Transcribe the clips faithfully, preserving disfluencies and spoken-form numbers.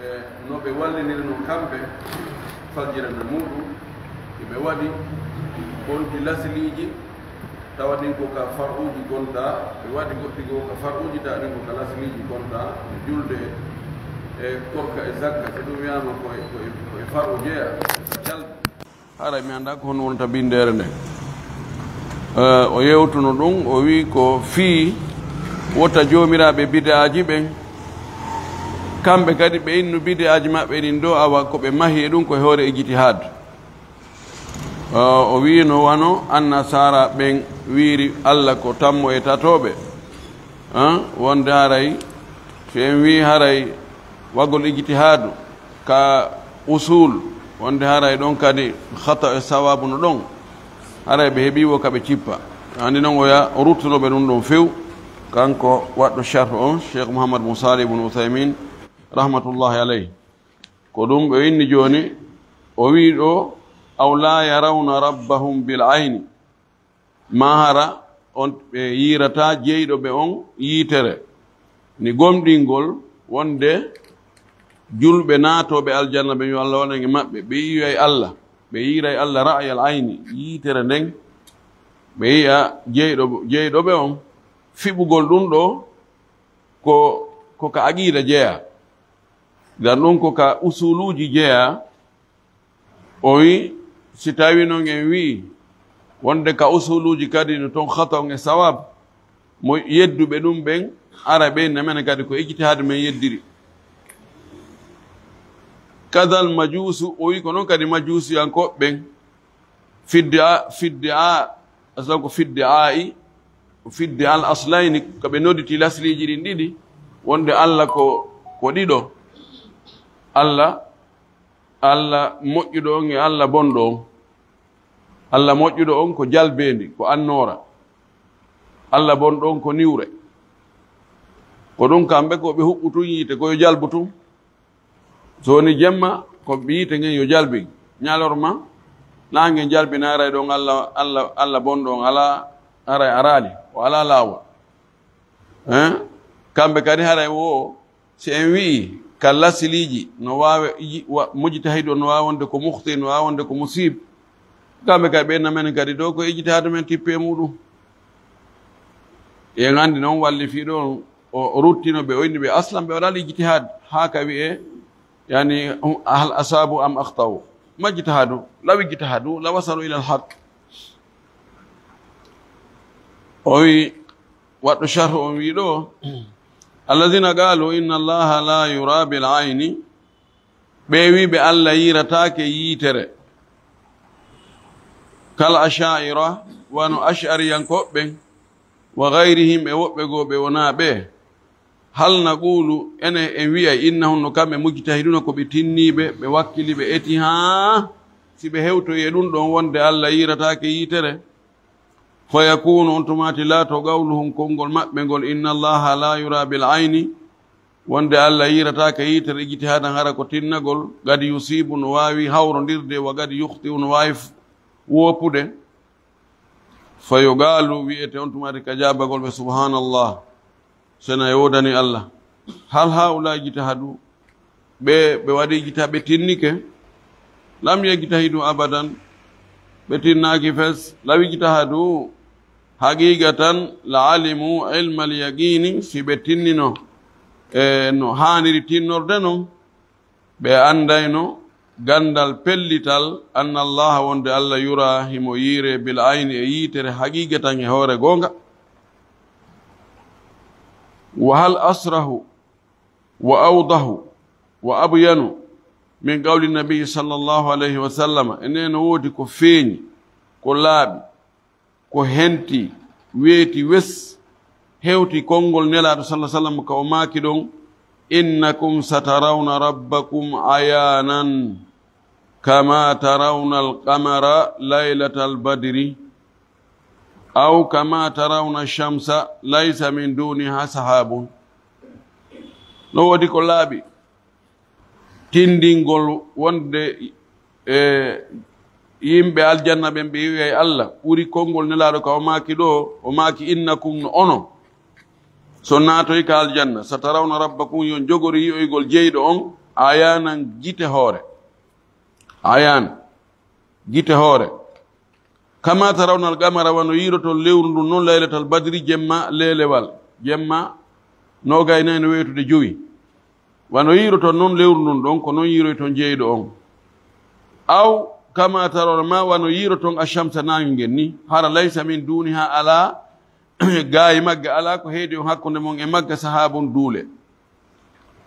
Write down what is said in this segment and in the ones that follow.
E no ɓe wallinirno kamɓe fajira no muɗum, ɓe waɗi bonti lasiliiji, tawa ɗin ko ka far'uuji gonta, ɓe waɗi goɗɗi goo ka far'uuji, tawa ɗin ko ka lasiliiji gonta, no julde e korka e zakka, so ɗum wiyaama ko e, ko e, ko e far'u jeya, ka calbi. Haray mi anndaa ko honno wonta binndeere nden. Eh, o yewtuno ɗum, o wi'i ko fii wota joomiraaɓe bid'aaji ɓen, kamɓe kadi ɓe innu bid'aaji maɓɓe ɗin ɗoo, awa ko ɓe mahi e ɗum ko e hoore ijtihaad. Eh, o wi'ino wano annasaara ɓen wi'iri Alla ko tammo e tatooɓe. Ah, wonde haray, so en wi'i haray waggol ijtihaadu, ka usul, wonde haray ɗon kadi khata e sawabu no ɗon. Haray ɓe heɓi wo ka ɓe cippa. Andi non o ya, o ruttuno ɓe ɗum ɗon few. Kanko waɗɗo sharh on, Cheikh Muhammad bin Salih ibn Uthaymin, rahmatullahi alayh. Ko ɗum ɓe inni jooni, o wi'i ɗo, "Aw la yarawna rabbahum bil ayni." Maa hara on ɓe yiirataa jeyɗo ɓe on yiitere. Ni gomɗingol wonde julɓe naatooɓe aljanna ɓe, yo Allah waɗan e maɓɓe, ɓe yi'ay Allah, ɓe yiiray Allah ra'yal ayni, yiitere nden, ɓe yi'a jeyɗo, jeyɗo ɓe on. Fiɓugol ɗum ɗo ko, ko ka aqiida jeyaa. Ngam ɗum ko ka usuluuji jeyaa. O wi, si tawi non en wi'i wonde ka usuluuji kadi no ton khata on e sawab, mo yedduɓe ɗum ɓen, ara ɓe namene kadi ko ijtihaadu men yeddiri. Kadal majuusu, o wi ko non kadi majuusiyankooɓe ɓen, fidda, fidda, aslan ko fidda a'i, fidda al aslayni, ko ɓe nodditi lasliiji ɗin ɗiɗi, wonde Alla ko, ko ɗiɗo. Alla Alla moƴƴuɗo on e Alla bonɗo on. Alla moƴƴuɗo on ko jalbeendi, ko annoora. Alla bonɗo on ko niwre. Ko ɗum kamɓe ko ɓe huɓɓu tun yiite, ko yo jalbu tun. So woni jemma, ko yiite ngen yo jalbi. Ñalorma, naange ngen jalbinaaray ɗon Alla, Alla, Alla bonɗo on alaa, haray araali. O alaa laawol. Hein? Kamɓe kadi haray wo, si en wi'i ka lasiliiji, no waawi, iji-, wa-, mujtahidu no waawi wonde ko mukhti, no waawi wonde ko musib. Kamɓe kadi ɓe namen kadi ɗo ko ijtihaadu men tippi e muɗum. En anndi noon walli fii ɗo o, o ruttino ɓe, o inni ɓe aslan ɓe waɗal ijtihaad, haa ka wi'e, yani, hal asabu am akhtau. Majtahadu, law ijtahadu, la wasalu ila al haq. O wi, waɗɗo sharhu on wi ɗo, "Alladhina qalu inna Allaha la yura bil ayni," ɓe wi'ɓe Alla yiirataake yiitere. Kal asha'ira, wano ash'ariyankooɓe ɓen, wa ghayrihim e woɓɓe goo ɓe wonaa ɓe. Hal naqulu, enen en wi'ay, innahum no kamɓe mujtahiduna ko ɓe tinniiɓe, ɓe wakkili, ɓe eti haa si ɓe hewtoyi e ɗum ɗon wonde Alla yiirataake yiitere. Fa yakunu on tumaati laato qawluhum konngol maɓɓe ngol, inna Allaha la yura bil ayni, wonde Alla yiirataake yiitere ijtihaadan hara ko tinnagol, qad yusibu no waawi hawrondirde, wa qad yukhti'u no waawi f-, woppude. Fa yuqalu wi'ete on tumaati ka jaabagol ɓe, subhanallah. Sena e woodani Alla. Hal haula ijtahadu? Ɓe, ɓe waɗi ijtihad, ɓe tinnike? Lam yajtahidu abadan. Ɓe tinnaaki fes. Law ijtahadu haqiqatan la alimu ilmal yaqini. Si ɓe tinnino, e, no haaniri tinnorde non, ɓe anndayno ganndal pellital, anna Allaha, wonde Alla, yura, himo yiire, bil ayni, e yiitere, haqiqatan, e hoore goonga. Wa hal asrahu wa awdahu wa abyanu min qawli nabi sallallahu alayhi wa sallam, ene no woodi ko feeñi, ko laaɓi, ko henti, weeti wes, hewti konngol Nelaaɗo sallallahu alayhi wa sallam ka o maaki ɗon, innakum satarawna rabbakum ayanan kama tarawna alqamara laylatal badri, aw kama tarawna shamsa laysa min duniha sahabun. No woodi ko laaɓi, tindingol wonde, e, yimɓe aljanna ɓen ɓe yi'ay Alla, ɓuri konngol Nelaaɗo ka o maaki ɗo, o maaki, innakum, no onon, so naatoy ka aljanna, satarawna rabbakum, yon jogori yi'oygol jeyɗo on, Ayanan gite hoore. Ayan, gite hoore. Kama tarawna al-qamara, wano yiiroton lewru ndun non, laylatal badri, jemma leelewal, jemma noogay nayi no weetude jowi. Wano yiiroton non lewru ndun ɗon, ko non yiiroyton jeyɗo on. Aw kama tarawna, ma wano yiiroton ash-shamsa, naange ngen ni, hara laysa min duniha, ala, gaayi magga ala ko heedi on hakkunde mon e magga sahabun, duule.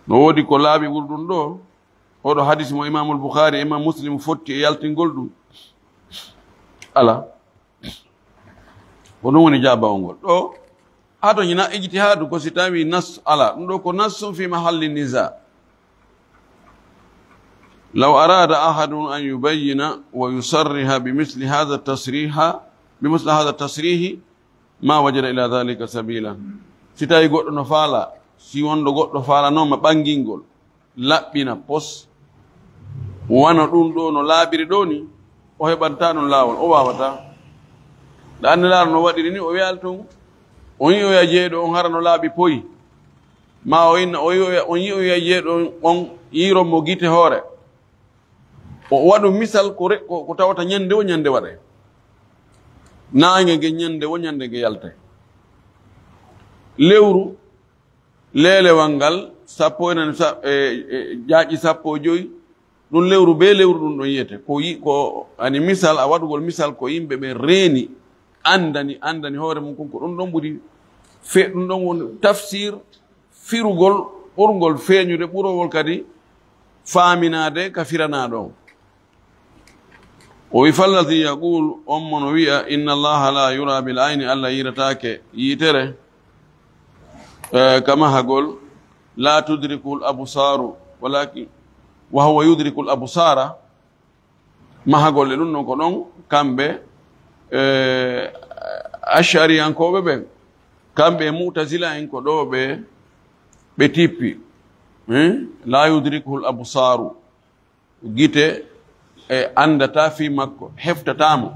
No woodi ko laaɓi ɓuri ɗum ɗo. Oɗo hadis mo Imamul Bukhari, Imam Muslim fotti e yaltingol ɗum. Ala. Ko ɗum woni jaabawol ngol. Ɗo, haa to ñina ijtihaadu ko si tawi nas ala. Ɗum ɗo ko nassun fi mahalli niza. Law arada ahadun an yubayyina wa yusarriha bi misli hadha tasriha, bi misli hadha tasrihi, ma wajada ila dhalika sabila. Si tawi goɗɗo no faala, si wonɗo goɗɗo faalanooma ɓangingol, laɓɓina pos, wano ɗum ɗo no laaɓiri ɗo ni, o heɓanta ɗum laawol, o waawata. Ɗa anndi laara no waɗiri ni, o wiyaali tun, o yi'oya jeyɗo on hara no laaɓi poyi. Ma o inna, o yi'oya, on yi'oya jeyɗo on, on yiiron mo gite hoore. O waɗu misal ko re-, ko, ko tawata ñande o ñande waɗay. Naange nge ñande o ñande nge yaltay. Lewru, leelewal ngal, sappo e nani, sa-, e, e, jaaƴi sappo e jowi, ɗum lewru be lewru ɗum ɗon yiyete. Ko yi-, ko ani misal, a waɗugol misal ko yimɓe ɓe reeni, anndani, anndani hoore mum kon ko ɗum ɗon ɓuri fe-, ɗum ɗon woni tafsir, firugol ɓurngol feeñude, ɓurowol kadi faaminaade ka firanaaɗo on. O wi, "Falladi yaqul, on mo no wi'a, inna Allaha la yura bil ayni, Allah yiirataake yiitere, eh, ka mahagol, la tudrikul absaru, walakin, wa huwa yudrikul absara." Mahagol e ɗum ɗon ko ɗon kamɓe, eh, ashariyankooɓe ɓen, kamɓe e mu'tazila en ko ɗo ɓe, ɓe tippi. Eh? La yudrikuhul absaru. Gite e anndata fii makko, heftataa mo.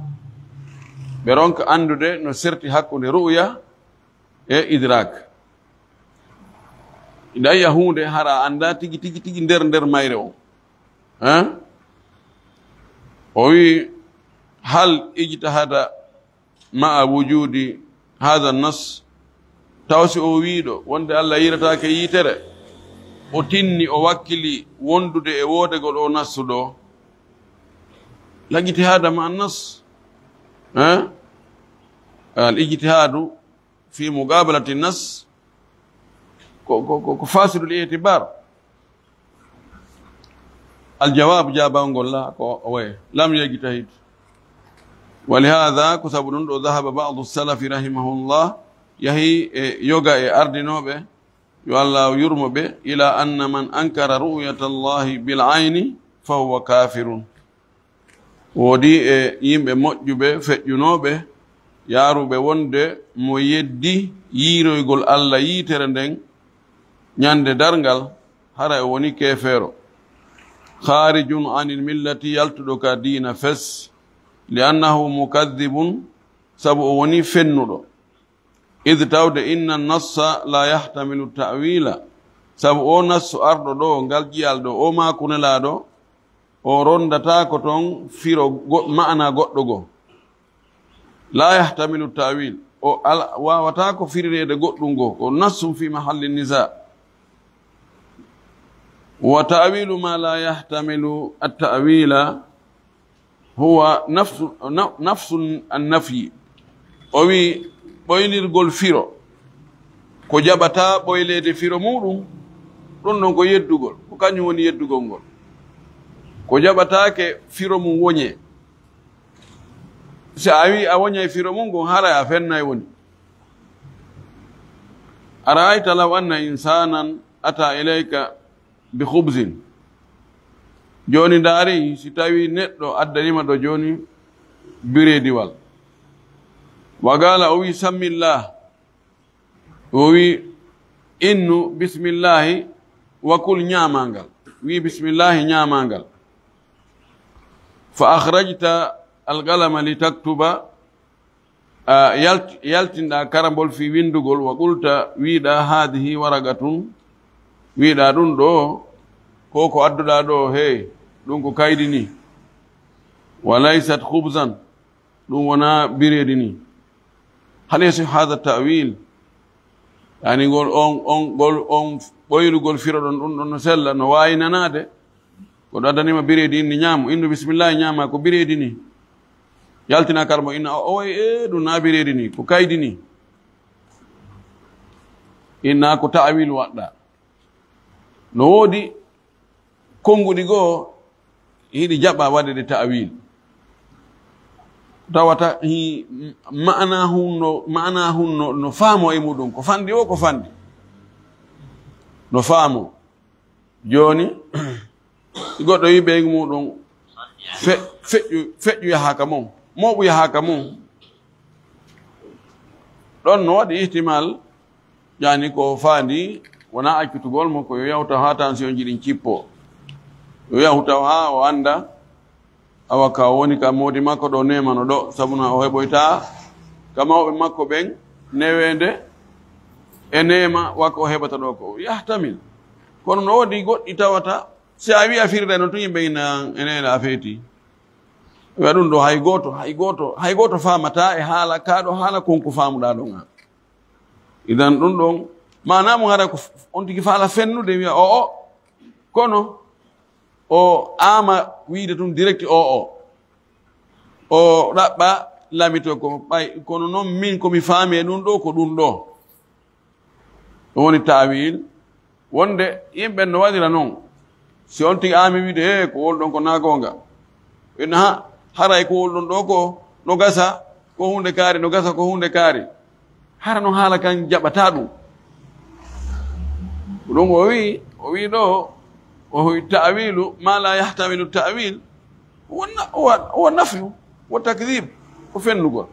Ɓe ronka anndude no serti hakkunde ru'ya e idrak. Iɗa yi'a huunde hara a anndaa tigi, tigi, tigi nder, nder mayre on. Hein? O wi, "Hal ijtahada ma'a wujudi hadha nas?" Taw si o wiiɗo wonde Allah yiirataake yiitere, o tinni, o wakkili wondude e woodegol o nassu ɗo? La ijtihada ma'a nas. Hein? Al ijtihadu fi muqabalati nas ko, ko, ko, ko fasidul i'tibar. Al jawab, jaabawol ngol la ko waye, lam yajtahid. Wa li hadha, ko sabu ɗum ɗo, dhahaba ba'du salafi rahimahullah, yahi e yoga e ardinooɓe, yo Allah yurmo ɓe, ila anna man ankara ru'yata Allahi bil ayni fa huwa kafirun. Woodi e yimɓe moƴƴuɓe, feƴƴunooɓe, yaaruɓe wonde mo yeddi yiiroygol Allah yiitere nden ñande darngal, hara o woni keefeero. Khaarijun anil millati, yaltuɗo ka diina fes. Li annahu mukadhibun, sabu o woni fennuɗo. Id, tawde, inna nassa la yahtamilu ta'wila, sabu o nassu arɗo ɗo, ngal jiyal ɗo, o maaku Nelaaɗo, o ronndataako ton firo go-, ma'ana goɗɗo go. La yahtamilu ta'wil, o al-, waawataako firireede goɗɗum go, ko nassun fi mahalli niza. Wa ta'wilu ma la yahtamilu at-ta'wila huwa nafsu, na-, nafsu an-nafyi. O wi, ɓoylirgol firo ko jaɓata ɓoyleede firo muɗum, ɗum ɗon ko yeddugol, ko kañum woni yeddugol ngol. Ko jaɓataake firo mum woñe. Si a wi a woñay firo mum ngon, haray a fennay woni. Ara'ayta law anna insanan ata ilayka bi khubzin. Jooni ndaari, si tawi neɗɗo addanima ɗo jooni bireediwal. Wa qala, o wi, "Sammillah." O wi, "Innu bismillahi wa kul", ñaamangal. Wi, "Bismillahi", ñaamangal. Fa akhrajta al-qalama li taktuba, a yalt-, yaltinɗa karambol fii winndugol, wa qulta, wiiɗa, "Haadihi waraqatun", wiiɗa, "Ɗum ɗo Ko ko adduɗaa ɗo, hey, ɗum ko kaydi ni. Wa laysat khubzan, ɗum wonaa bireedi ni. Hal yasih hadha ta'wil? Yani ngol on, on, ngol on ɓoyrugol firoɗon ɗum ɗon no sella, no waawi nanaade. Ko ɗo addanima bireedi inni ñaamu, innu bismillah ñaama ko bireedi ni. Yaltina kala mo inna o, o wayi e ɗum na bireedi ni, ko kaydi ni. Inna ko ta'wil waɗɗa. No woodi konnguɗi goo hiɗi jaɓa waɗede ta'wil. Tawata hi, ma'ana hun no, ma'ana hun no, no faamo e muɗum, ko fanɗi o, ko fanɗi. No faamo. Jooni, si goɗɗo wi ɓeygu muɗum, fe-, feƴƴu, feƴƴu yahaaka mum, mooɓu yahaaka mum. Ɗon no waɗi ihtimal, yani ko faandi, wonaa accutugol mo, ko yo yawta haa tension ji ɗin cippo. Yo yawta haa o annda, awa ka o woni ka moodi makko ɗo neema no ɗo, sabu na o heɓoyta ka mawɓe makko ɓen neweende e neema wa ko o heɓata ɗo ko. Yahtamil. Kono no woodi goɗɗi tawata, si a wi'a firde no tun yimɓe ina, ene, ene a feeti. Wi'a ɗum ɗo hay gooto, hay gooto, hay gooto faamata e haala ka ɗo, haala konko faamuɗaa ɗon an. Idan ɗum ɗon, maanaa mum hara ko f-, on tigi faala fennude, wi'a o, o. Kono o ama wiide ɗum direct o, o. O ɗaɓɓa lamito ko ɓay, kono noon min ko mi faami e ɗum ɗo, ko ɗum ɗo. Ɗum woni taawil. Wonde yimɓe no waɗira noon. Si on tigi aami wiide, "Ee, ko wol ɗon ko naa goonga." Ɓe na, "Ha, haray ko wol ɗon ɗo ko no gasa, ko huunde kaari, no gasa, ko huunde kaari." Hara noon haala kan jaɓataa ɗum. Ko ɗum o wi'i, o wi'i ɗo, o wi'i ta'wilu ma la yahtamilu ta'wil. Huwa na-, huwa, huwa nafyu, huwa takdhib, ko fennugol.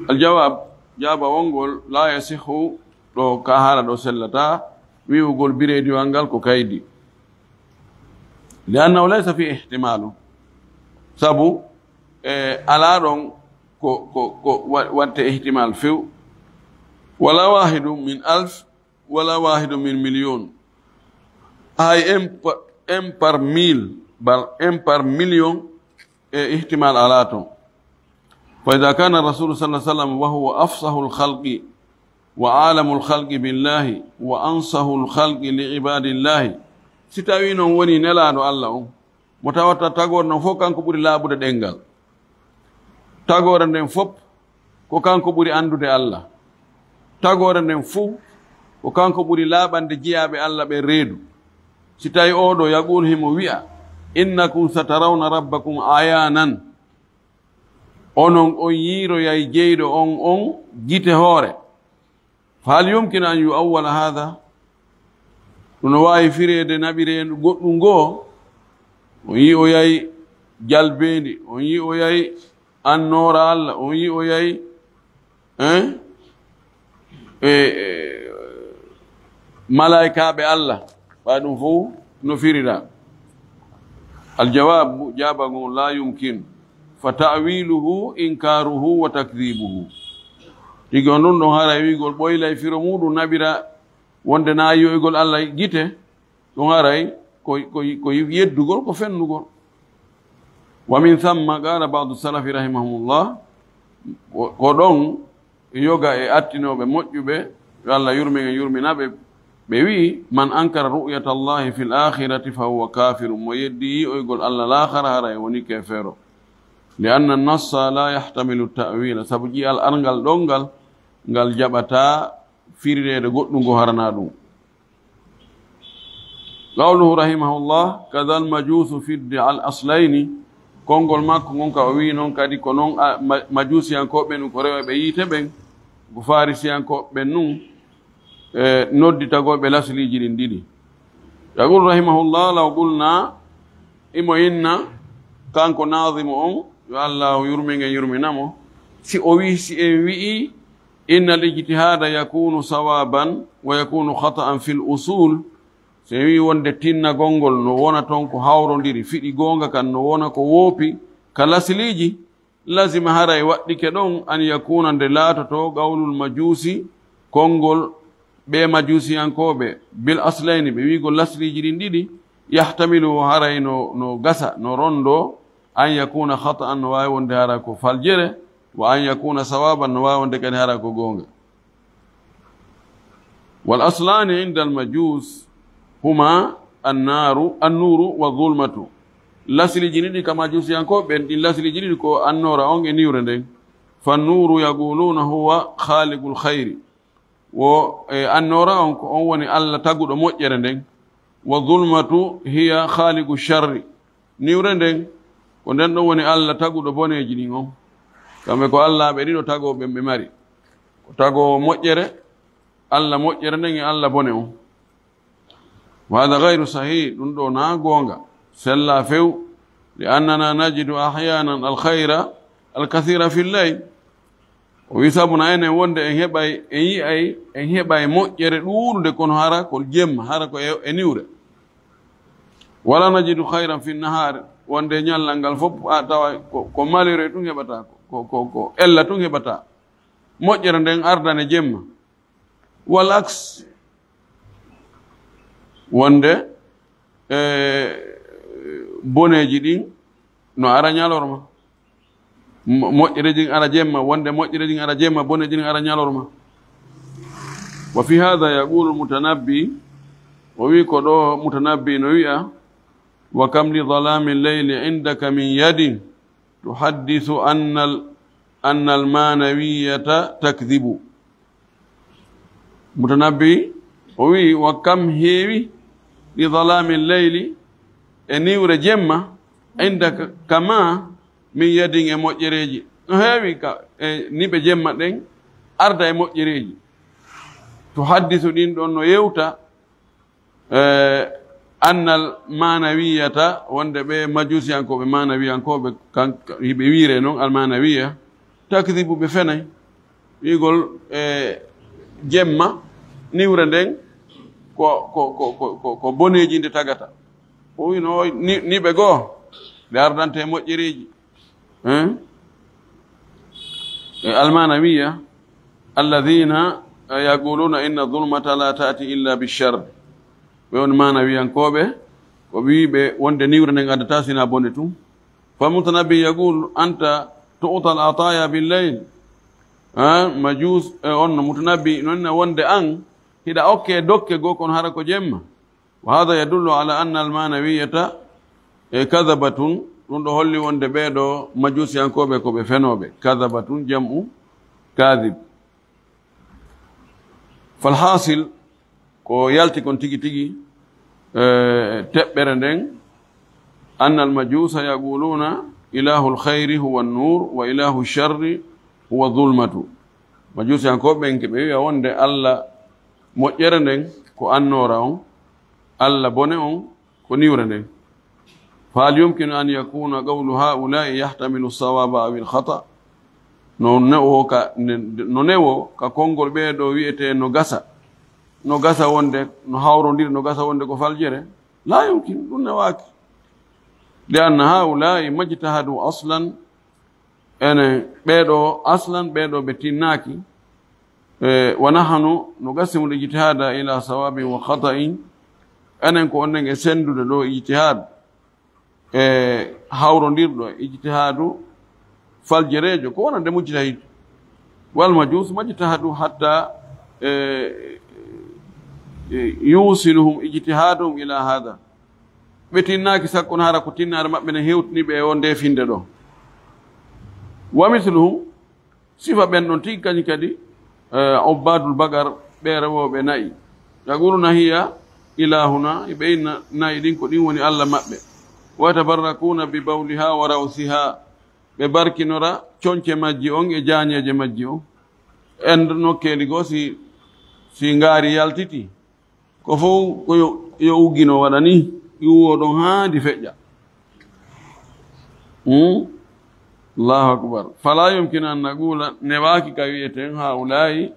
Al jawab, jaaba wongol, la yasihu, ɗo ka haala ɗo sellata, wi'ugol bireediwal ngal ko kaydi. Li annahu laysa fi ihtimalu. Sabu, e, alaa ɗon ko, ko, ko wa-, waɗte ihtimal few. Wala wahidu min alf, wala wahidu min million. Hay un pa-, un par mille, bal un par million, e ihtimal alaa ton. Fa idha kana rasulu sallallahu alaihi wasallam wa huwa afsahul khalqi wa alamul khalqi billahi wa ansahul khalqi li ibadillahi. Si tawi noon woni nelaaɗo Allah on, mo tawata tagoore noon fof kanko ɓuri laaɓude ɗemngal. Tagoore nden fof ko kanko ɓuri anndude Allah. Tagoore nden fof ko kanko ɓuri laaɓande jiyaaɓe Allah ɓe reedu. Si tawi oɗo yaqul himo wi'a, "Innakum satarawna rabbakum ayanan." Onon on yiiroyay jeyɗo on, on gite hoore. Fa hal yumkin an yu'awwala hadha? Ɗum no waawi fireede naɓireendu goɗɗum ngoo. On yi'oyay jalbeendi, on yi'oyay annoora Allah, on yi'oyay, hein? E, e, malaa'ikaaɓe Allah. Ɓay ɗum fof no firira. Al jawaabu, jaabagol, la yumkin. Fa ta'wiluhu inkaruhu wa takdhibuhu. Tigi on ɗum ɗon haray wi'ugol ɓoylay firo muɗum naɓira wonde na yi'oygol Allah gite, ɗum haray ko, ko, ko yeddugol, ko fennugol. Wa min thamma qala ba'du salafi rahimahumullah, ko, ko ɗon yoga e attinooɓe moƴƴuɓe, yo Allah yurmin en, yurmina ɓe, ɓe wi'i, "Man ankara ru'yata Allahi fil akhirati fa huwa kafirun." Mo yeddi yi'oygol Allah laakhara, haray woni keefeero. Li anna nassa la yahtamilu ta'wila, sabu ƴi'al arngal ɗon ngal, ngal jaɓataa firireede goɗɗum ngo harana ɗum. Qawluhu rahimahullah, "Kadhal majusu fiddi al aslayni." Konngol makko ngon ka o wi'i noon kadi ko noon a-, ma-, majusiyankooɓe nun ko rewɓe yiite ɓen, ko farisiyankooɓe nun, e nodditagol ɓe lasliiji ɗin ɗiɗi. Yaqul rahimahullah, law qulna, imo inna, kanko naadimu on, yo Allahu yurmin en yurmina mo, si o wi'i, si en wi'i, "Inna al ijtihada yakunu sawaban wa yakunu khata'an fil usul." So en wi'i wonde tinnagol ngol no wona toon ko hawrondiri, fiɗi goonga kan no wona ko woopi ka lasliiji, lazima haray waɗɗike ɗon an yakuna nde laatotoo qawlul majuusi, konngol ɓe majusiyankooɓe, bil aslayni, ɓe wiigol lasliiji ɗin ɗiɗi, yahtamilu, haray no, no gasa, no rondo, an yakuna khata'an, no waawi wonde hara ko faljere, wa an yakuna sawaban, no waawi wonde kadi hara ko goonga. Wal aslani inda al majus huma annaaru, annuuru wa zulmatu. Lasliiji ɗiɗi ka majusiyankooɓe ɓen, ɗin lasliiji ɗiɗi ko annoora on e niwre nden. Fa nuru yaquluna huwa khaliqul khayri. Wo, e, annoora on ko on woni Alla taguɗo moƴƴere nden. Wa zulmatu hiya khaliqu sharri. Niwre nden ko nden ɗon woni Alla taguɗo boneeji ɗin on. Kamɓe ko Alla ɓe ɗiɗo tagooɓe ɓe mari. Ko tagoowo moƴƴere, Alla moƴƴere nden e Alla bone on. Wa hada gayru sahih, ɗum ɗo na goonga. Sella few, li annana najidu ahyanan al khayra al kathira fi llayl. O wi sabu na enen wonde en heɓay, en yi'ay, en heɓay moƴƴere ɗuuɗude kono hara ko jemma, hara ko e, e niwre. Wala najidu khayran fi nahar, wonde ñallal ngal fof a tawa ko, ko malheur tun heɓata, ko, ko, ko, ko ella tun heɓata. Moƴƴere nden ardane jemma. Wal aks, wonde, e, boneeji ɗin no ara ñalorma. Mo-, moƴƴereeji ɗin ara jemma, wonde moƴƴereeji ɗin ara jemma, boneeji ɗin ara ñalorma. Wa fi hada yaqulu mutanabbi, o wi ko ɗo mutanabbi no wi'a, wa kam li zalami llayli indaka min yadin, tuhaddisu annal, annal manawiyata takdhibu. Mutanabbi o wi, wa kam heewi li zalami llayli e niwre jemma, inda ka-, kama min yadin e moƴƴereeji. No heewi ka, e niɓe jemma ɗen arda e moƴƴereeji. Tuhaddisu ɗin ɗon no yewta, e, annal manawiyata, wonde ɓe majusiyankooɓe manawiyankooɓe, kan-, hiɓe wiire noon almanawiya, takdibu, ɓe fenay. Wiigol, e, jemma, niwre nden, ko, ko, ko, ko, ko, ko boneeji nde tagata. O wino ni, ni ɓe goo, ɓe ardante e moƴƴereeji. Hein? E almanawiya, alladhina yaquluna inna dhulmata la ta'ti illa bishar. Ɓe woni manawiyankooɓe, ko ɓe wiiɓe wonde niwre nden addata sina bone tun. Fa mutanabbi yaqul, anta tu'ta al ataya bil layl. Ha? Majus, e, on no mutanabbi, non na wonde an, hiɗa okke dokke goo kono hara ko jemma. Wa hada yadullu ala anna almanawiyata, e, kadhabatun, ɗum ɗo holli wonde ɓeeɗo majusiyankooɓe ko ɓe fenooɓe. Kadhabatun jam'u kadhib. Falhasil, ko yalti kon tigi tigi, e, teɓɓere nden, anna almajusa yaquluna ilahu alkhayri huwa annur wa ilahu sharri huwa dhulmatu. Majusiyankooɓe ɓen ke ɓe wi'a wonde Alla moƴƴere nden ko annoora on, Alla bone on ko niwre nden. Fa hal yumkinu an yakuna qawlu haula'i yahtamilu sawaba aw al khata? No newo ka, ne, no newo ka konngol ɓee ɗo wi'ete no gasa. No gasa wonde, no hawrondiri, no gasa wonde ko faljere. La yumkin, ɗum newaaki. Li anna haula'i majtahadu aslan, enen ɓee ɗo aslan, ɓee ɗo ɓe tinnaaki. E, wa nahanu nuqassimu al-ijtihada ila sawabin wa khata'in. Enen ko onnen e senndude ɗo ijtihad, e, hawrondirɗo ijtihadu faljereejo, ko wonande mujtahid. Wal majus majtahadu hatta, e, e, yusiluhum ijtihaduhum ila hada. Ɓe tinnaaki sakko no hara ko tinnaare maɓɓe ne hewtini ɓe e o nde finde ɗo. Wa misluhum, sifa ɓen ɗon tigi kañum kadi, eh, ubbadul bagar, ɓe rewooɓe na'i. Yaquluna hiya ilahuna, ɓe inna na'i ɗin ko ɗin woni Allah maɓɓe. Wa yatabarrakuna bi bawliha wa rawsiha, ɓe barkinora conce majji on e jaañeeje majji on. En nokkeeli goo si, si ngaari yaltiti, ko fof ko yo, yo uggino waɗa ni, iwuwo ɗon haa ndi feƴƴa. Hmm? Allahu akbar. Fala yumkinu an naqula, newaaki ka wiyeten, haulaa'i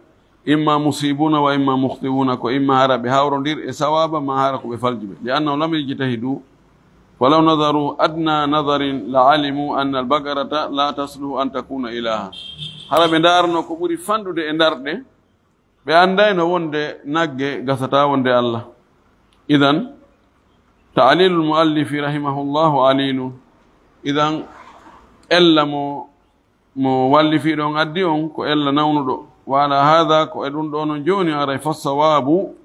imma musibuna wa imma mukhti'una, ko imma hara ɓe hawrondir e sawaaba, ma hara ko ɓe falji ɓe. Li annahu lam yajtahidu, falaw nadaru adna nadarin la alimu anna al-baqarata la tasluhu an takuna ilaha. Hara ɓe ndaarno ko ɓuri fanɗude e ndarɗe, Ɓe anndayno wonde nagge gasataa wonde Allah. Idan, ta'lilul mu'allifi rahimahullahu alilun. Idan, ella mo, mo wallifiiɗo on addi on ko ella nawnuɗo. Wa ala hadha, ko e ɗum ɗo non jooni aray fa sawabu,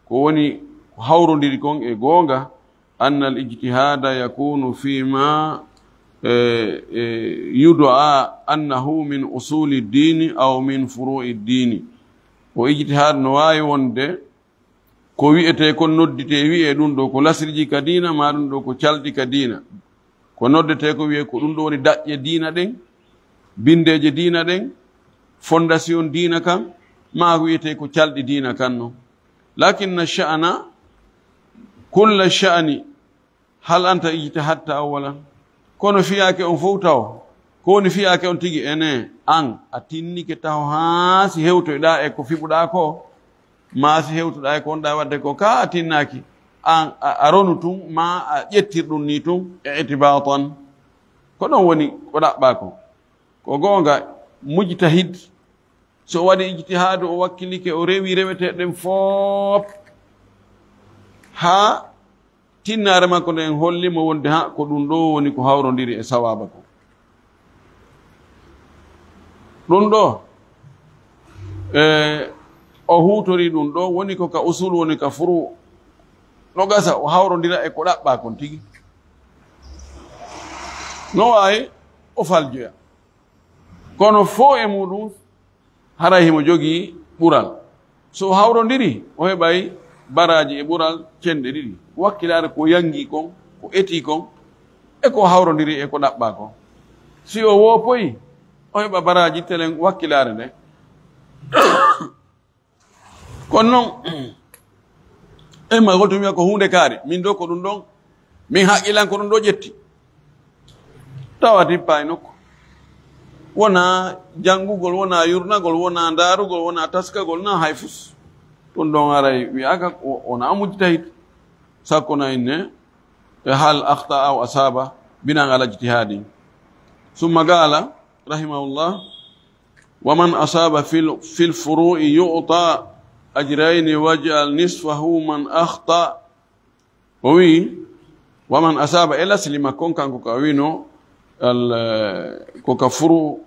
ko woni ko hawrondiri kon e goonga, anna al ijtihada yakunu fima, eh, eh, yud'a annahu min usuli ddini aw min furu'i ddini. O ijtihad no waawi wonde ko wi'etee kon nodditee wi'ee ɗum ɗo ko lasriji ka diina, maa ɗum ɗo ko calɗi ka diina. Ko noddetee ko wi'ee ko ɗum ɗo woni daƴƴe diina ɗen, binndeeje diina ɗen, fondasiyon diina kan, maa ko wi'etee ko calɗi diina kan non. Lakinna sha'ana, kulla sha'ani, hal anta ijtahadta awwalan? Kono fiyaake on fof taw, ko woni fiyaake on tigi ene, an a tinnike taho haa si hewtoyɗaa e ko fiɓuɗaa ko, maa si hewtuɗaa e ko wonɗaa waɗde ko, ka a tinnaaki, an a, a ronu tun, maa a ƴettir ɗum ni tun, i'tibatan. Ko ɗon woni ko ɗaɓɓaa ko. Ko goonga, mujtahid, so o waɗi ijtihaadu, o wakkilike, o rewi reweteeɗe ɗen fof, haa tinnaare makko nden holli mo wonde, ha, ko ɗum ɗo woni ko hawrondiri e sawaaba ko. Ɗum ɗo, e, o huutori ɗum ɗo, woni ko ka usul, woni ka furu. No gasa, o hawrondira e ko ɗaɓɓaa kon tigi. No waawi, o faljoya. Kono fof e muɗum, haray himo jogii ɓural. So o hawrondiri, o heɓay baraaji e ɓural cenɗe ɗiɗi. Wakkilaare ko yangi kon, ko etii kon, e ko hawrondiri e ko ɗaɓɓaa kon. Si o woopoyi, o heɓa baraaji telen wakkilaare nde. Kono noon, en ma holto wiya ko huunde kaari, min ɗo ko ɗum ɗon, min haqqilan ko ɗum ɗo ƴetti. Tawa tippa e nokku. Wona janngugol, wona yurnagol, wona ndaarugol, wona taskagol, na hay fus. Ɗum ɗon aray wiyaaka, o-, wona mujtahid. Sakko na inne, e hal akhta aw asaba, binan ala ijtihadi. Summa qala, rahimahullah, ومن أصاب في ال-، في الفروع يعطى أجرين واجعل نصفه من أخطأ. O wi, ومن أصاب, e lasli makko on kanko ka wino, al, eh, ko ka furu,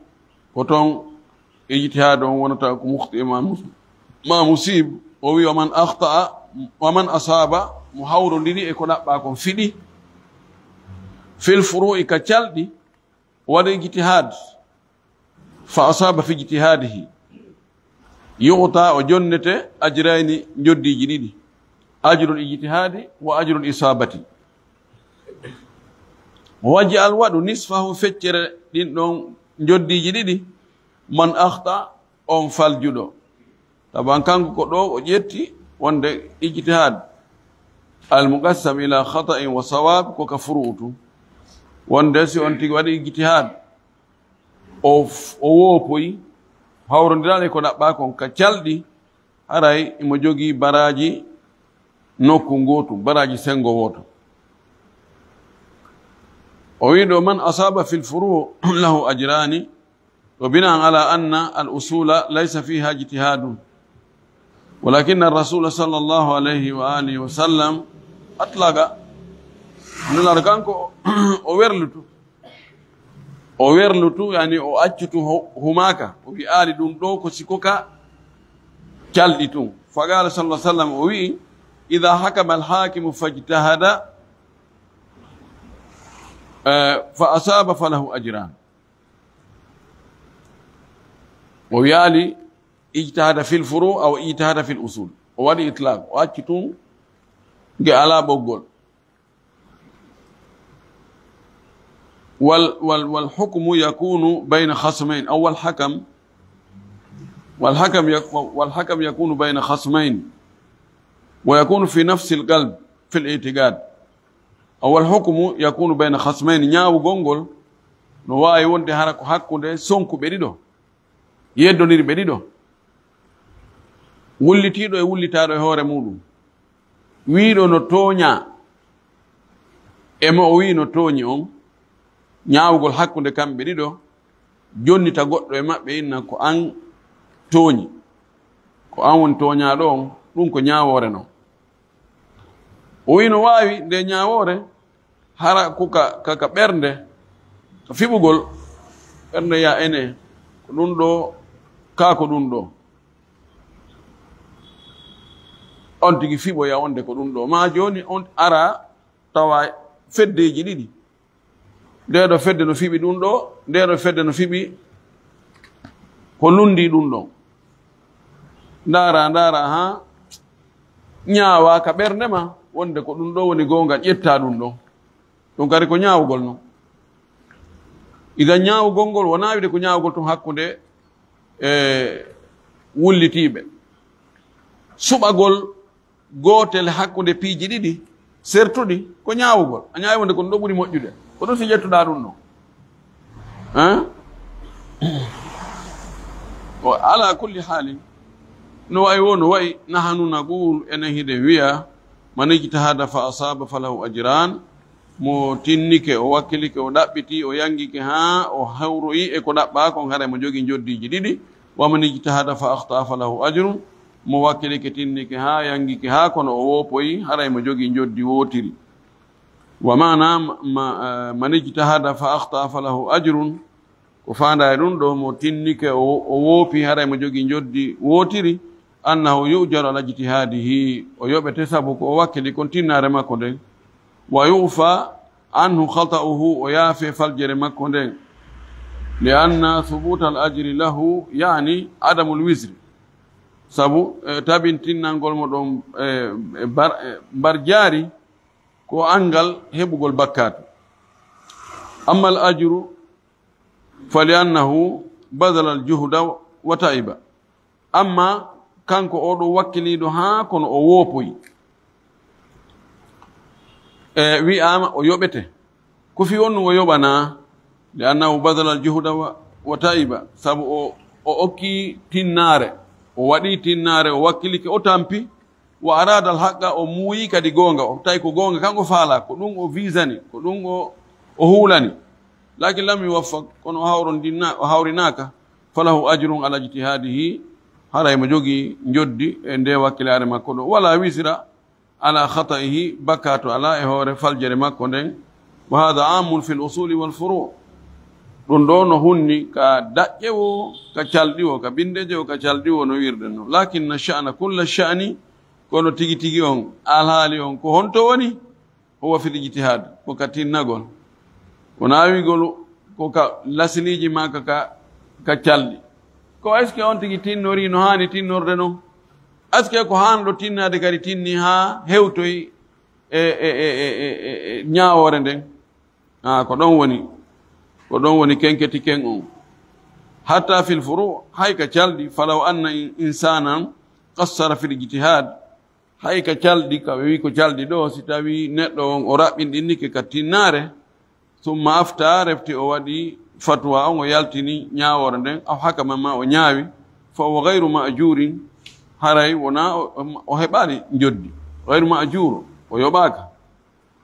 ko ton ijtihaad on wonata ko mukhti ma mus-, ma musib. O wi, ومن أخطأ، ومن أصاب, mo hawrondiri e ko ɗaɓɓaa kon fiɗi, في الفروع ka calɗi, o waɗi ijtihaad, فأصاب في اجتهاده يعطى, o jonnete, أجرين, njoddiiji ɗiɗi, أجر الاجتهاد وأجر الإصابة. واجعل, waɗu, نصفه, feccere ɗin ɗon njoddiiji ɗiɗi, من أخطأ, on faljuɗo. Taban kanko ko ɗo o ƴetti wonde ijtihaad المقسم إلى خطأ وصواب ko ka furu'u tun. Wonde si on tigi waɗi ijtihaad, o f-, o woopoyi, hawrondiraali ko ɗaɓɓaa kon ka calɗi, haray imo jogii baraaji nokku ngootu, baraaji senngo wooto. O wi ɗo, من أصاب في الفروع له أجران، وبناء على أن الأصول ليس فيها اجتهاد، ولكن الرسول صلى الله عليه وآله وسلم أطلق. Nulaaɗo kanko o werlutu. O werlutu, yani o accutu ho-, humaaka. O wi'aali ɗum ɗo ko siko ka calɗi tun. فقال صلى الله عليه وسلم, o wi'i, إذا حكم الحاكم فاجتهد، eh, فأصاب فله أجران. O wi'aali, اجتهد في الفروع أو اجتهد في الأصول. O waɗi itlaq, o acci tun nge alaa ɓoggol. وال-، وال-، والحكم يكون بين خصمين، أو الحكم، والحكم يك-، والحكم يكون بين خصمين، ويكون في نفس القلب في الاعتقاد. أو الحكم يكون بين خصمين، ñaawugol ngol no waawi wonde hara ko hakkunde sonkuɓe ɗiɗo, yeddondirɓe ɗiɗo, wullitiiɗo e wullitaaɗo e hoore muuɗum. Wiiɗo no tooñaa, e mo o wii no tooñi on, ñaawugol hakkunde kamɓe ɗiɗo, jonnita goɗɗo e maɓɓe, inna ko an tooñi. Ko Ko an woni tooñaaɗo on, ɗum ko ñaawoore non. O wi'i no waawi nde ñaawoore, hara ko ka, ka, ka ɓernde, ka fiɓugol, ɓernde ya ene, ko ɗum ɗo, kaa ko ɗum ɗo. On tigi fiɓoya wonde ko ɗum ɗo. Maa jooni on ara tawa feddeeji ɗiɗi. Ndee ɗo fedde no fiɓi ɗum ɗo, ndee ɗo fedde no fiɓi ko lundi ɗum ɗon. Ndaara, ndaara, haa ñaawa ka ɓernde ma, wonde ko ɗum ɗo woni goonga, ƴetta ɗum ɗon. Ɗum kadi ko ñaawugol non. Idan ñaawugol ngol wonaa wiide ko ñaawugol tun hakkunde e wullitiiɓe. Suɓagol gootel hakkunde piiji ɗiɗi sertuɗi ko ñaawugol. A ñaawi wonde ko ɗum ɗo ɓuri moƴƴude. Ko ɗum si ƴettuɗaa ɗum ɗon. Hein? O ala kulli haalin. No wayi wo, no wayi, nahanu naqul, enen hiɗen wiya, man ijtahada fa asaba falahu ajran, mo tinnike, o wakkilike, o ɗaɓɓiti, o yangike haa o hawroyi e ko ɗaɓɓaa kon, haray mo jogii njoddiiji ɗiɗi. Wa man ijtahada fa akhta falahu ajrun, mo wakkilike, tinnike haa yangike haa kono o woopoyi, haray mo jogii njoddi wootiri. Wa maana ma, ma, eh, man ijtahada fa akhta falahu ajrun, ko faandaa e ɗum ɗo, mo tinnike, o, o woopi, haray mo jogii njoddi wootiri, annahu yu'jaru ala ijtihadihi, o yoɓete sabu ko o wakkili kon tinnaare makko nden. Wa yu'fa anhu khata'uhu, o yaafe faljere makko nden. Li anna thubuta al ajri lahu, yani adamul wizri. Sabu, eh, tabintinnangol mo ɗon, eh, eh, bar-, eh, mbar jaari, ko anngal heɓugol bakkaatu. Amma al ajru, fali annahu badala al juhda wa ta'iba. Amma kanko oɗo wakkiliiɗo haa kono o woopoyi. E wi'aama o yoɓete. Ko fii on o yoɓanaa, li annahu badala al juhda wa, wa ta'iba. Sabu o, o okki tinnaare, o waɗi tinnaare, o wakkilike, o tampi, wa arada al haqqa, o muuyi kadi goonga, o tawi ko goonga kan o faalaa, ko ɗum o visani, ko ɗum o, o huulani. Lakin lam yuwaffaq, kono o hawrondinna-, o hawrinaaka, falahu ajrun ala ijtihadihi, haray mo jogii njoddi e nde wakkilaare makko ɗo, wala wisra ala khata'ihi, bakkaatu alaa e hoore faljere makko nden. Wa hadha amun fil usuli wal furu'. Ɗum ɗo no hunni ka daƴƴe wo, ka calɗi wo, ka bindeje wo, ka calɗi wo no wirde no. Lakinna sha'na kulla sha'ni, kono tigi tigi on, alhaali on, ko honto woni? Huwa fil ijtihad, ko ka tinnagol. Ko naawigol ko ka lasiliiji maa ka, ka, ka calɗi. Ko est-ce que on tigi tinnori no haani tinnorde non? Est-ce que ko haanɗo tinnaade kadi tinni haa hewtoyi e, e, e ñaawoore nden? Ah, ko ɗon woni, ko ɗon woni kenketi ken on. Hatta fil furu', hay ka calɗi, falaw anna in-, insanan qassara fil ijtihad, hay ka calɗi, ka ɓe wi ko calɗi ɗo, si tawi neɗɗo on o raɓɓinɗinnike ka tinnaare, summa afta, refti o waɗi fatwa on, o yaltini ñaawoore nden, aw hakama ma o ñaawi, fa huwa ghayru ma'jurin, haray wona o, o heɓaali njoddi. Ghayru ma'jur, o yoɓaaka.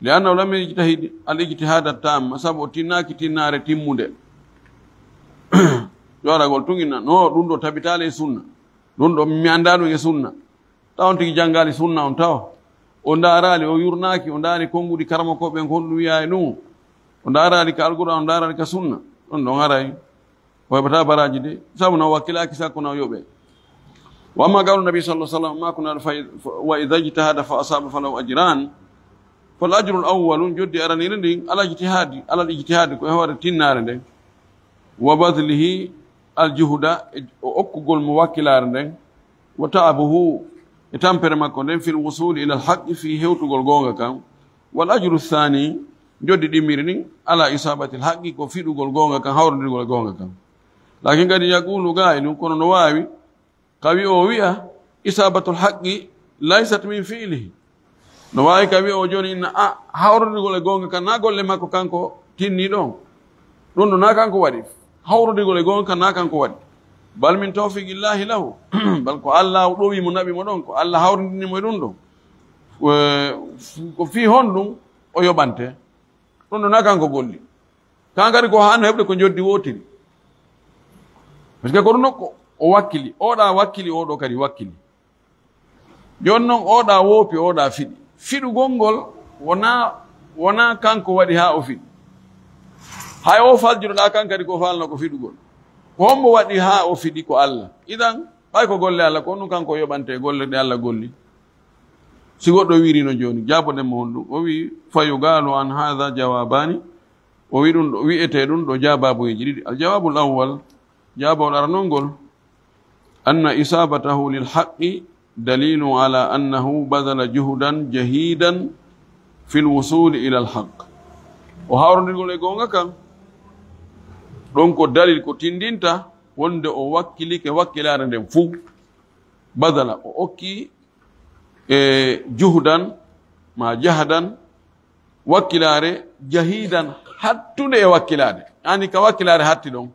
Li annahu lam yajtahid al ijtihada tamma, sabu o tinnaaki tinnaare timmunde. Yooragol tun inna, no, ɗum ɗo tabitaali e sunna. Ɗum ɗo mi anndaa ɗum e sunna. Taw on tigi janngaali sunna on taw. O ndaaraali, o yurnaaki, o ndaari konnguɗi karamokooɓe ɓen ko honɗum wi'a e ɗum. O ndaaraali ka Alqur'aan, o ndaaraali ka sunna. Ɗon ɗon haray o heɓataa baraaji de, sabu na o wakkilaaki sakko na o yoɓe. Wa amma qawlu nabi sallallahu alaihi wasallam, ma kunna fa, wa idha ijtahada fa asaba falahu ajran. Fal ajrul awwalu, joddi araniri ndin, ala ijtihadi, alal ijtihadi, ko e hoore tinnaare nden. Wa badlihi al juhuda, e o okkugol mo wakkilaare nden, wa ta'abuhu, e tampere makko nden, fil wusuli ila al haqqi, fii hewtugol goonga kan, wal ajru thani, joddi ɗimmiri ndin, ala isabati al haqqi, ko fiɗugol goonga kan, hawrondirgol e goonga kan. Lakin kadi yaqulu qailun, kono no waawi ka wi'o wi'a, isabatul haqqi laysat min fi'lihi. No waawi ka wi'o jooni inna, a, hawrondirgol e goonga kan, na golle makko kanko tinni ɗon. Ɗum ɗo na kanko waɗi. Hawrondirgol e goonga kan na kanko waɗi. Bal min tawfiqillahi lahu. Bal ko Allah o ɗowi mo, naɓi mo ɗon. Ko Allah hawrindini mo e ɗum ɗon. Ko, ko fii honɗum o yoɓante. Ɗum ɗo na kanko golli. Kan kadi ko haano heɓde ko njoddi wootiri. Parce que ko ɗum ɗo ko o wakkili. Oɗa wakkili, oɗo kadi wakkili. Jooni noon, oɗa woopi, oɗa fiɗi. Fiɗugol ngol wonaa, wonaa kanko waɗi haa o fiɗi. Hay o faljuɗo ɗa kan kadi ko faalno ko fiɗugol. Ko hombo waɗi haa o fiɗi? Ko Allah. Idan, ɓay ko golle Allah, ko ɗum kanko yoɓante golle ɗe Allah golli. Si goɗɗo wiiri no jooni, jaaboɗen mo honɗum? O wii, "Fa yuqalu an hadha jawabani." O wii ɗum ɗo, wi'etee ɗum ɗo jaababuyeeji ɗiɗi. Al jawabul awwal, jaabawol aranol ngol, anna isabatahu lil haqqi dalilun ala annahu badala juhudan jahidan fil wusuli ila al haqq. O hawrondirgol e goonga kan, ɗon ko dalil ko tindinta wonde o wakkilike wakkilaare nden fuu. Badala, o okki e juhudan ma jahadan, wakkilaare jahidan, hattunde e wakkilaade. Ani ka wakkilaare hatti ɗon.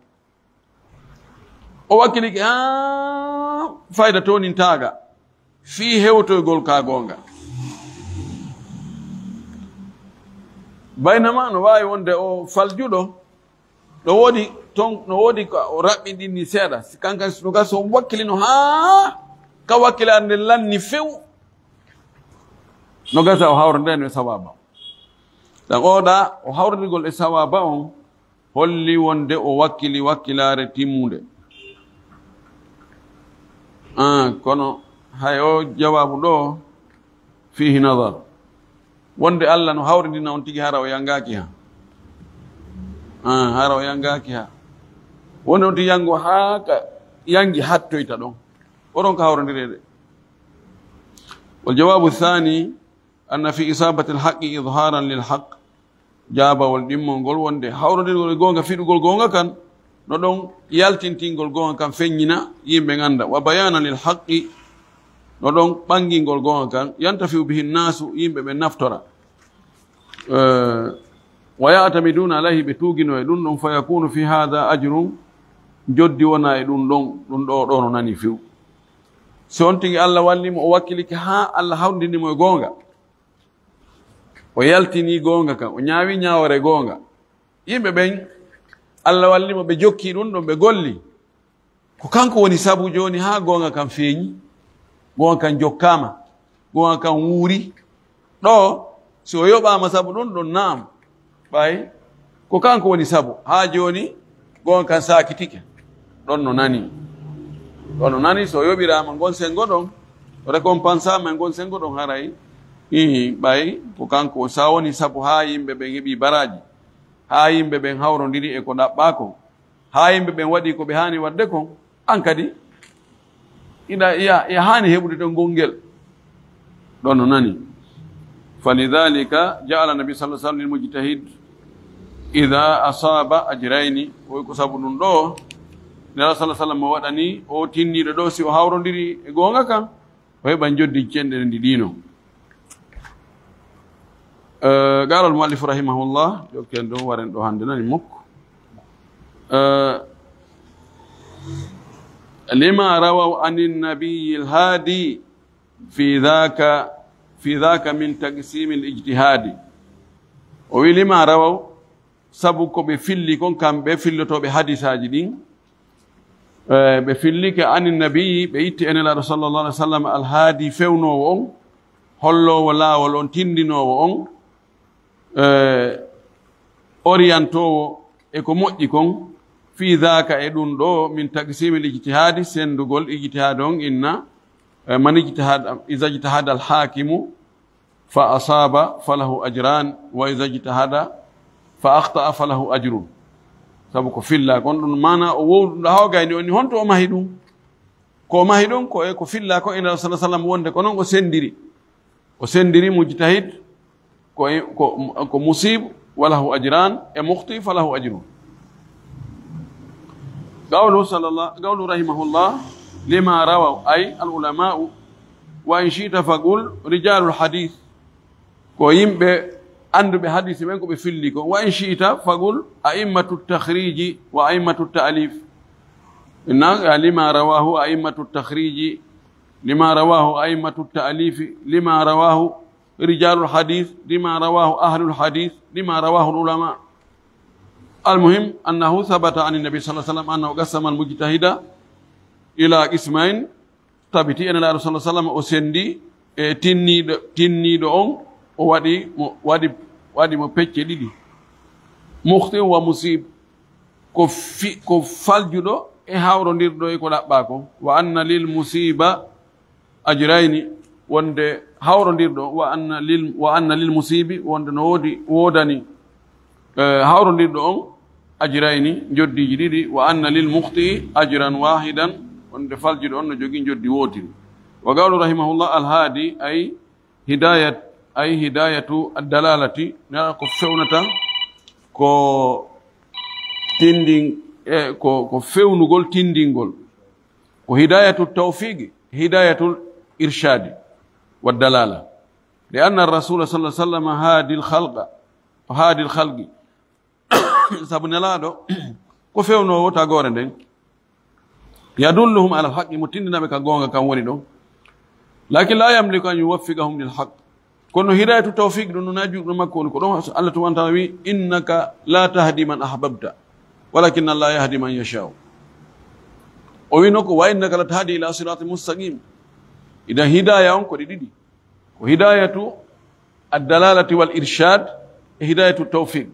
O wakkilike haa fayda tonin taaga fii hewtoygol ka goonga. Baynama no waawi wonde o faljuɗo, no woodi ton, no woodi ko o raɓɓinɗinni seeɗa. Si kankan, si no gasa o wakkilino haa ka wakkilaare nden lanni few. No gasa o hawrondeno e sawaba. Dan oɗa, o hawrondirgol e sawaba on holli wonde o wakkili wakkilaare timmunde. Ah, kono hay o jawaabu ɗo fihi nadar. Wonde Allah no hawrindina on tigi hara o yangaaki ha. Ah, hara o yangaaki ha. Wonde on tigi yango ha ka yangi hattoyta ɗon. Oɗon ka hawrondirede. Wal jawabu thani, anna fi isabati al haqqi idharan lil haqq. Jaabawol ɗimmol ngol wonde hawrondirgol e goonga, fiɗugol goonga kan, no ɗon yaltintingol goonga kan feññina yimɓe ngannda. Wa bayanan lil haqqi, no ɗon ɓanngingol goonga kan, yantafiu bihi nnaasu, yimɓe ɓe naftora. Eh, wa ya'tamiduna alayhi, ɓe tuugino e ɗum ɗon, fa yakunu fi hada ajrun, joddi wona e ɗum ɗon, ɗum ɗo, ɗo no nani few. Si on tigi Allah walli mo, o wakkilike haa Allah hawrindini mo e goonga. O yaltini goonga kan, o ñaawi ñaawore goonga. Yimɓe ɓen, Allah walli mo, ɓe jokki ɗum ɗon, ɓe golli. Ko kanko woni sabu jooni haa goonga kan feeñi, goonga kan jokkaama, goonga kan wuuri. Ɗo, si o yoɓaama sabu ɗum ɗon, naam. Ɓay ko kanko woni sabu, haa jooni goonga kan saakitike. Ɗon no nani. Ɗon no nani, so o yoɓiraama ngon senngo ɗon, o récompensaama e ngon senngo ɗon, haray, ii, ɓay ko kanko, sa woni sabu haa yimɓe ɓen heɓi baraaji, haa yimɓe ɓen hawrondiri e ko ɗaɓɓaa kon, haa yimɓe ɓen waɗi ko ɓe haani waɗde kon, an kadi, ina, iya, iya haani heɓude ton gonngel. Ɗon no nani. Falidhalika ja'ala nabi sallallahu alaihi wasallam lil mujtahid idha asaba ajrayni. Ko, ko sabu ɗum ɗo, Nela sallallahu alaihi wasallam mo waɗani o tinniiɗo ɗo, si o hawrondiri e goonga kan, o heɓan joddi cenɗere ndi ɗiino. Eh, qala al muallif rahimahullah, jokken ɗo, waren ɗo hannde nani mokko. Eh, lima rawaw anin nabiyil hadi fi dhaka, fi dhaka min taqsimil ijtihadi. O wi lima rawaw, sabu ko ɓe filli kon, kamɓe fillotooɓe hadisaaji ɗin, eh, ɓe fillike anin nabiyi, ɓe itti e Nelaaɗo sallallahu alaihi wasallam, alhaadi fewnoowo on, holloowo laawol on, tindinoowo on, eh, oriyantoowo e ko moƴƴi kon, fii daaka, e ɗum ɗo, min taqsimil ijtihaadi, senndugol ijtihaad on, inna, eh, man ijtahada, iza ijtahada al hakimu fa asaba falahu ajran, wa iza ijtahada fa akhta'a falahu ajrun. Sabu ko filla kon ɗum, maana o wowluɗo haa o gayni on ni, honto o mahi ɗum? Ko o mahi ɗum ko e ko filla ko ina sallallahu alaihi wasallam wonde ko non o sendiri. O sendiri mujtahid ko, ko, ko musib, walahu ajran, e mukhti, falahu ajrun. Qawlu sallallahu, qawlu rahimahullah, lima rawaw, ay al ulama'u, wa in shi'ta faqul rijalul hadith. Ko yimɓe annduɓe hadisi ɓen ko ɓe filli ko. Wa in shi'ta faqul a'immatu takhriji wa a'immatu ta'lif. Inna, lima rawahu a'immatu takhriji, lima rawahu a'immatu ta'lifi, lima rawahu rijalul hadith, lima rawahu ahlul hadith, lima rawahu ulama. Al muhim annahu thabata an nabi sallallahu alaihi wasallam annahu qassama al mujtahida ila qismain. Tabiti en Nelaaɗo sallallahu alaihi wasallam o sendi e tinniiɗo, tinniiɗo on, o waɗi mo, waɗi, waɗi mo pecce ɗiɗi. Mukhti'un wa musib, ko fi-, ko faljuɗo e hawrondirɗo e ko ɗaɓɓaa kon. Wa anna lil musiba ajrayni, wonde hawrondirɗo, wa anna lil, wa anna lil musibi, wonde no woodi, woodani, eh, hawrondirɗo on ajrayni, njoddiiji ɗiɗi, wa anna lil mukhti'i ajran wahidan, wonde faljuɗo on no jogii njoddi wootiri. Wa qawlu rahimahullah, al hadi, ay hidayat, ay hidayatu ad-dalalati, na ko fewnata, ko tindin, e ko, ko fewnugol tindingol. Ko hidayatu tawfiqi, hidayatul irshadi wa dalala. Li anna ar-rasula sallallahu alaihi wasallam hadi al-khalqa, hadi al-khalqi. Sabu Nelaaɗo ko fewnoowo tagoore nden. Yadulluhum ala al-haqqi, mo tindinaɓe ka goonga kan woni ɗon. Lakin la yamliku an yuwaffiqahum lil haqq. Kono hidayatu tawfiq ɗum no juuɗe makko woni ko ɗon. Allah tubhanahu wa ta'ala wi, "Innaka la tahdi man ahbabta, walakin Allah yahdi man yasha'u." O wino ko, "Wa innaka la tahdi ila siratin mustaqim." Idan hidaya on ko ɗi ɗiɗi. Ko hidayatu ad-dalalati wal irshad e hidayatu tawfiq.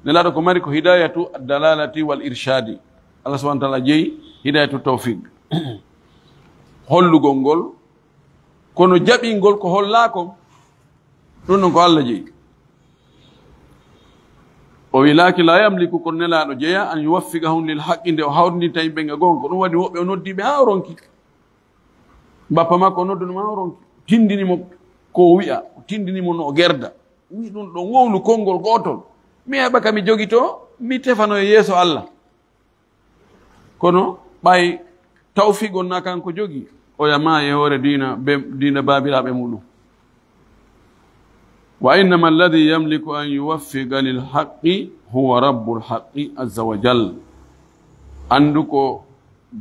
Nelaaɗo ko mari ko hidayatu ad-dalalati wal irshadi. Allah subhanahu wa ta'ala jeyi hidayatu tawfiq. Hollugol ngol, kono jaɓingol ko hollaa kon, ɗum ɗon ko Allah jeyi. O wi, "Lakin la yamliku," kono Nelaaɗo jeya, "an yuwaffiqahum lil haqqi," nde o hawrindinta yimɓe nga goonga. Ko ɗum waɗi woɓɓe o noddi ɓe haa o ronki. Bappa makko o noddu ɗum haa o ronki. Tindini mo ko o wi'a, o tindini mo no o gerda. Wi ɗum ɗon wowlu konngol gootol. Mi heɓa ka mi jogito, mi tefano e yeeso Allah. Kono ɓay tawfiq on na kanko jogi, oya maayi e hoore diina be, diina baabiraaɓe muɗum. Wa innama alladhi yamliku an yuwaffiqa lil haqqi huwa rabbul haqqi azza wa jal. Anndu ko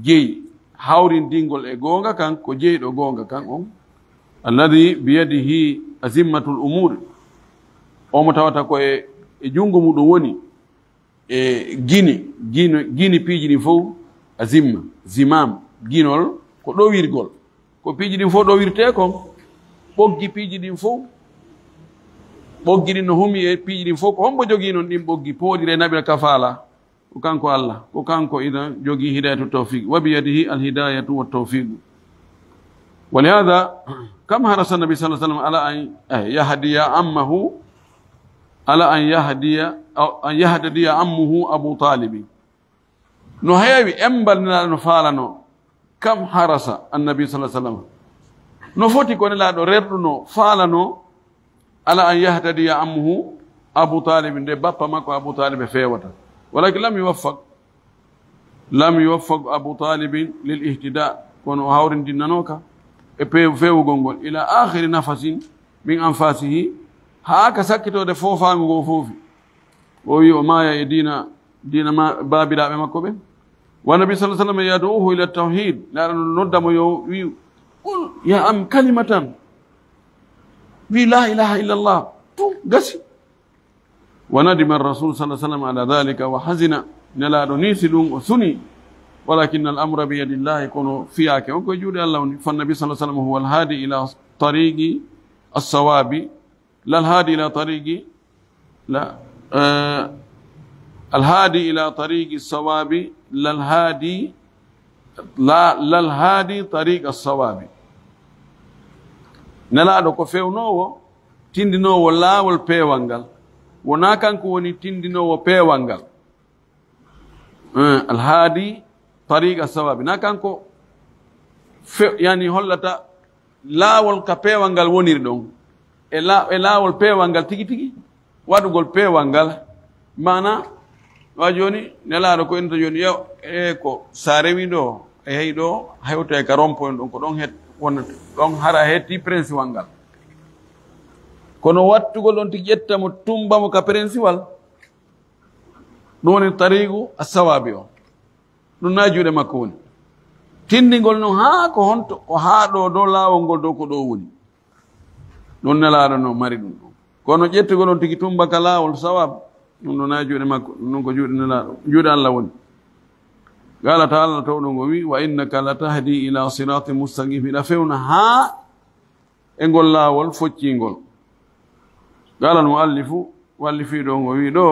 jeyi hawrindingol e goonga kan, ko jeyɗo goonga kan on. Alladhi biyadihi azimmatul umur. Omo tawata ko e, e junngo muɗum woni. E gini, gino, gini piiji ɗin fof, a zimma, zimam, ginol, ko ɗowirgol. Ko piiji ɗin fof ɗowirtee kon, ɓoggi piiji ɗin fof, ɓoggi ɗin no humi e piiji ɗin fof, ko hombo jogii non ɗin ɓoggi, pooɗire naɓira kafaala? Ko kanko Allah, ko kanko ina jogii hidayatu tawfiq, wa biyadihi al hidayatu wa tawfiq. Wa lihada, kam harasa nabi sallallahu alaihi wasallam ala an, eh, yahdiya ammahu, ala an yahdiya, aw an yahtadiya ammuhu Abu Talib. No heewi embal Nelaaɗo no faalano, kam harasa annabi sallallahu alaihi wasallam. No foti ko Nelaaɗo rerɗuno, faalano, ala an yahtadiya ammuhu Abu Talib, nde bappa makko Abu Talib feewata. Walakin lam yuwaffaq, lam yuwaffaq Abu Talib lil ihtida, kono o hawrindinnanoka e pe-, feewugol ngol, ila akhiri nafasin min anfasihi, haa ka sakkitoode foofaango ngo foofi. O wi o maaya e diina, diina ma, baabiraaɓe makko ɓen. Wa nabi sallallahu alaihi wasallam yad'uhu ila tawhid, Nelaaɗo no nodda mo yo wi, "Qul ya am kalimatan." Wi la ilaha illallah. Tun gasi. Wa nadima ar-rasul sallallahu alaihi wasallam ala dhalika wa hazina. Nelaaɗo ni si ɗum o suni. Walakin al amra bi yadillahi, kono fiyaake on ko e juuɗe Allah woni. Fa nabi sallallahu alaihi wasallam huwa al hadi ila tariqi as-sawabi, lal hadi ila tariqi, la, eh, al hadi ila tariqi as-sawabi, lal hadi, la, lal hadi tariqa as-sawabi. Nelaaɗo ko fewnoowo, tindinoowo laawol peewal ngal. Wonaa kanko woni tindinoowo peewal ngal. Eh, al hadi tariqa as-sawabi. Na kanko fe-, yani hollata laawol ka peewal ngal woniri ɗon. E la-, e laawol peewal ngal tigi tigi. Waɗugol peewal ngal. Maana, wa jooni, Nelaaɗo ko ento jooni, yo, e ko, sa rewi ɗo, e hey ɗo, hewta e ka rompo en ɗon, ko ɗon het, wonata, ɗon hara hetti prinsiwal ngal. Kono wattugol ɗon tigi ƴetta mo, tumba mo ka prinsiwal, ɗum woni tariqu as-sawabi o. Ɗum na juuɗe makko woni. Tindingol non haa ko honto, ko haa ɗo, dow laawol ngol, dow ko ɗo woni. Ɗum Nelaaɗo no mari ɗum ɗon. Kono ƴettugol on tigi tumba ka laawol sawab, ɗum ɗo na juuɗe makko, ɗum ɗon ko juuɗe Nelaaɗo, juuɗe Allah woni. Qala ta'ala, tawɗo ngo wi, "Wa innaka latahdi ila siratin mustaqim." Hiɗa fewna haa e ngol laawol foccingol. Qala al muallifu, wallifiiɗo ngo wi ɗo,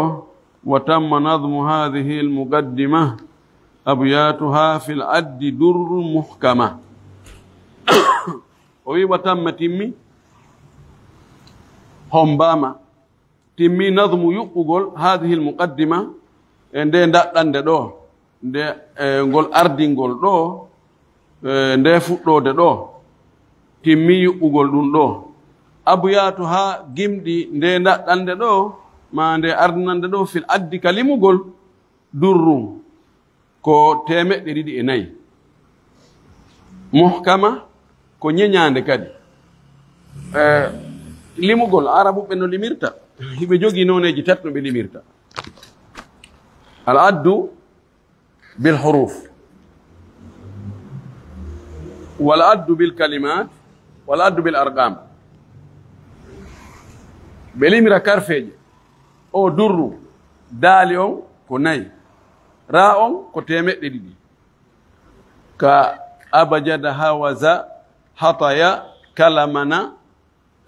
wa tamma nadmu hadhihi al muqaddima abyatuha fil addi durru muhkama. O wi wa tamma timmi, hombaama, timmi nadmu yuɓɓugol hadhihi al muqaddima, e nde daɗɗande ɗo, nde, e ngol ardingol ɗo, e nde fuɗɗoode ɗo, timmi yuɓɓugol ɗum ɗo. Abyatuha gimɗi nde daɗɗande ɗo, ma nde ardinande ɗo fil addi ka limugol, durrun ko teemeɗɗe ɗiɗi e nayi. Muhkama ko ñeñaande kadi. Eh, limugol, Arabuɓe no limirta, hiɓe jogii nooneeji tati no ɓe limirta. Al addu bil huruf, wal addu bil kalimat, wal addu bil arqam. Ɓe limira karfeeje. O durru, daali on ko nayi, ra on ko teemeɗɗe ɗiɗi. Ka abajada, hawaza, hataya, kalamana,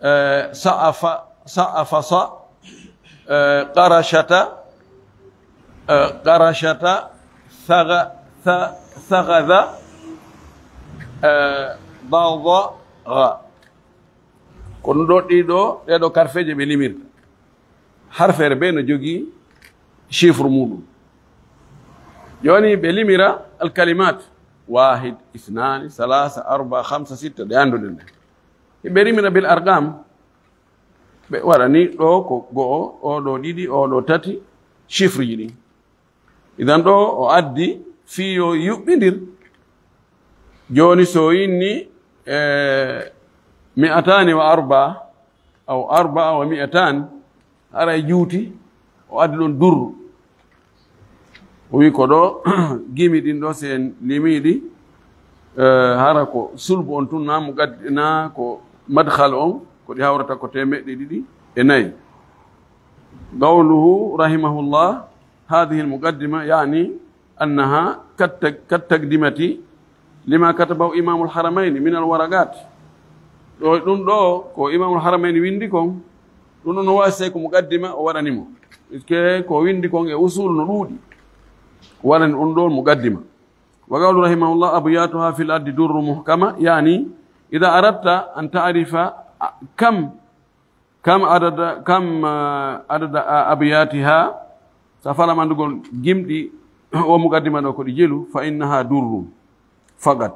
eh, sa'afa, sa'afasa, eh, qarashata, eh, qarashata, thaga-, tha-, thagaza, eh, dadaga. Kono ɗo ɗiɗo, ɗeɗo karfeeje ɓe limirta. Harfeere be no jogii chiffre muɗum. Jooni ɓe limira al kalimat, wahid, ithnani, salasa, arba, khamsa, sitta, ɗe annduɗen ɗe. Ɓe limira bil arqam, ɓe waɗani ɗo ko go'o, o ɗo ɗiɗi, o ɗo tati, chiffre ji ɗin. Idan ɗo o addi fii yo yuɓɓindir. Jooni so inni, eh, mi'atani wa arba, aw arba wa mi'atan, haray juuti, o addi ɗon durru. O wi ko ɗo, gimi ɗin ɗo, si en limiɗi, eh, hara ko sulbu on tun, na muqaddi-, na ko madkhal on, ko ɗi hawrata ko teemeɗɗe ɗiɗi e nayi. Qawluhu rahimahullah, hadhihi al muqaddima, yani, annaha kat-, kat taqdimati lima katabahu Imamul Haramayni min al waraqat. Ɗo, ɗum ɗo ko Imamul Haramayni windi kon, ɗum ɗo no waasi tawi ko muqaddima o waɗani mo. Puisque ko windi kon e usul no ɗuuɗi. O waɗani ɗum ɗo muqaddima. Wa qawlu rahimahullah, abyatuha fil addi durru muhkama, yani, idha aradta an ta'rifa kam Kam adada, kam, ah, adada, ah, abyatiha, sa falam anndugol gimɗi o muqaddima ɗo ko ɗi jelu, fa innaha durrun faqat.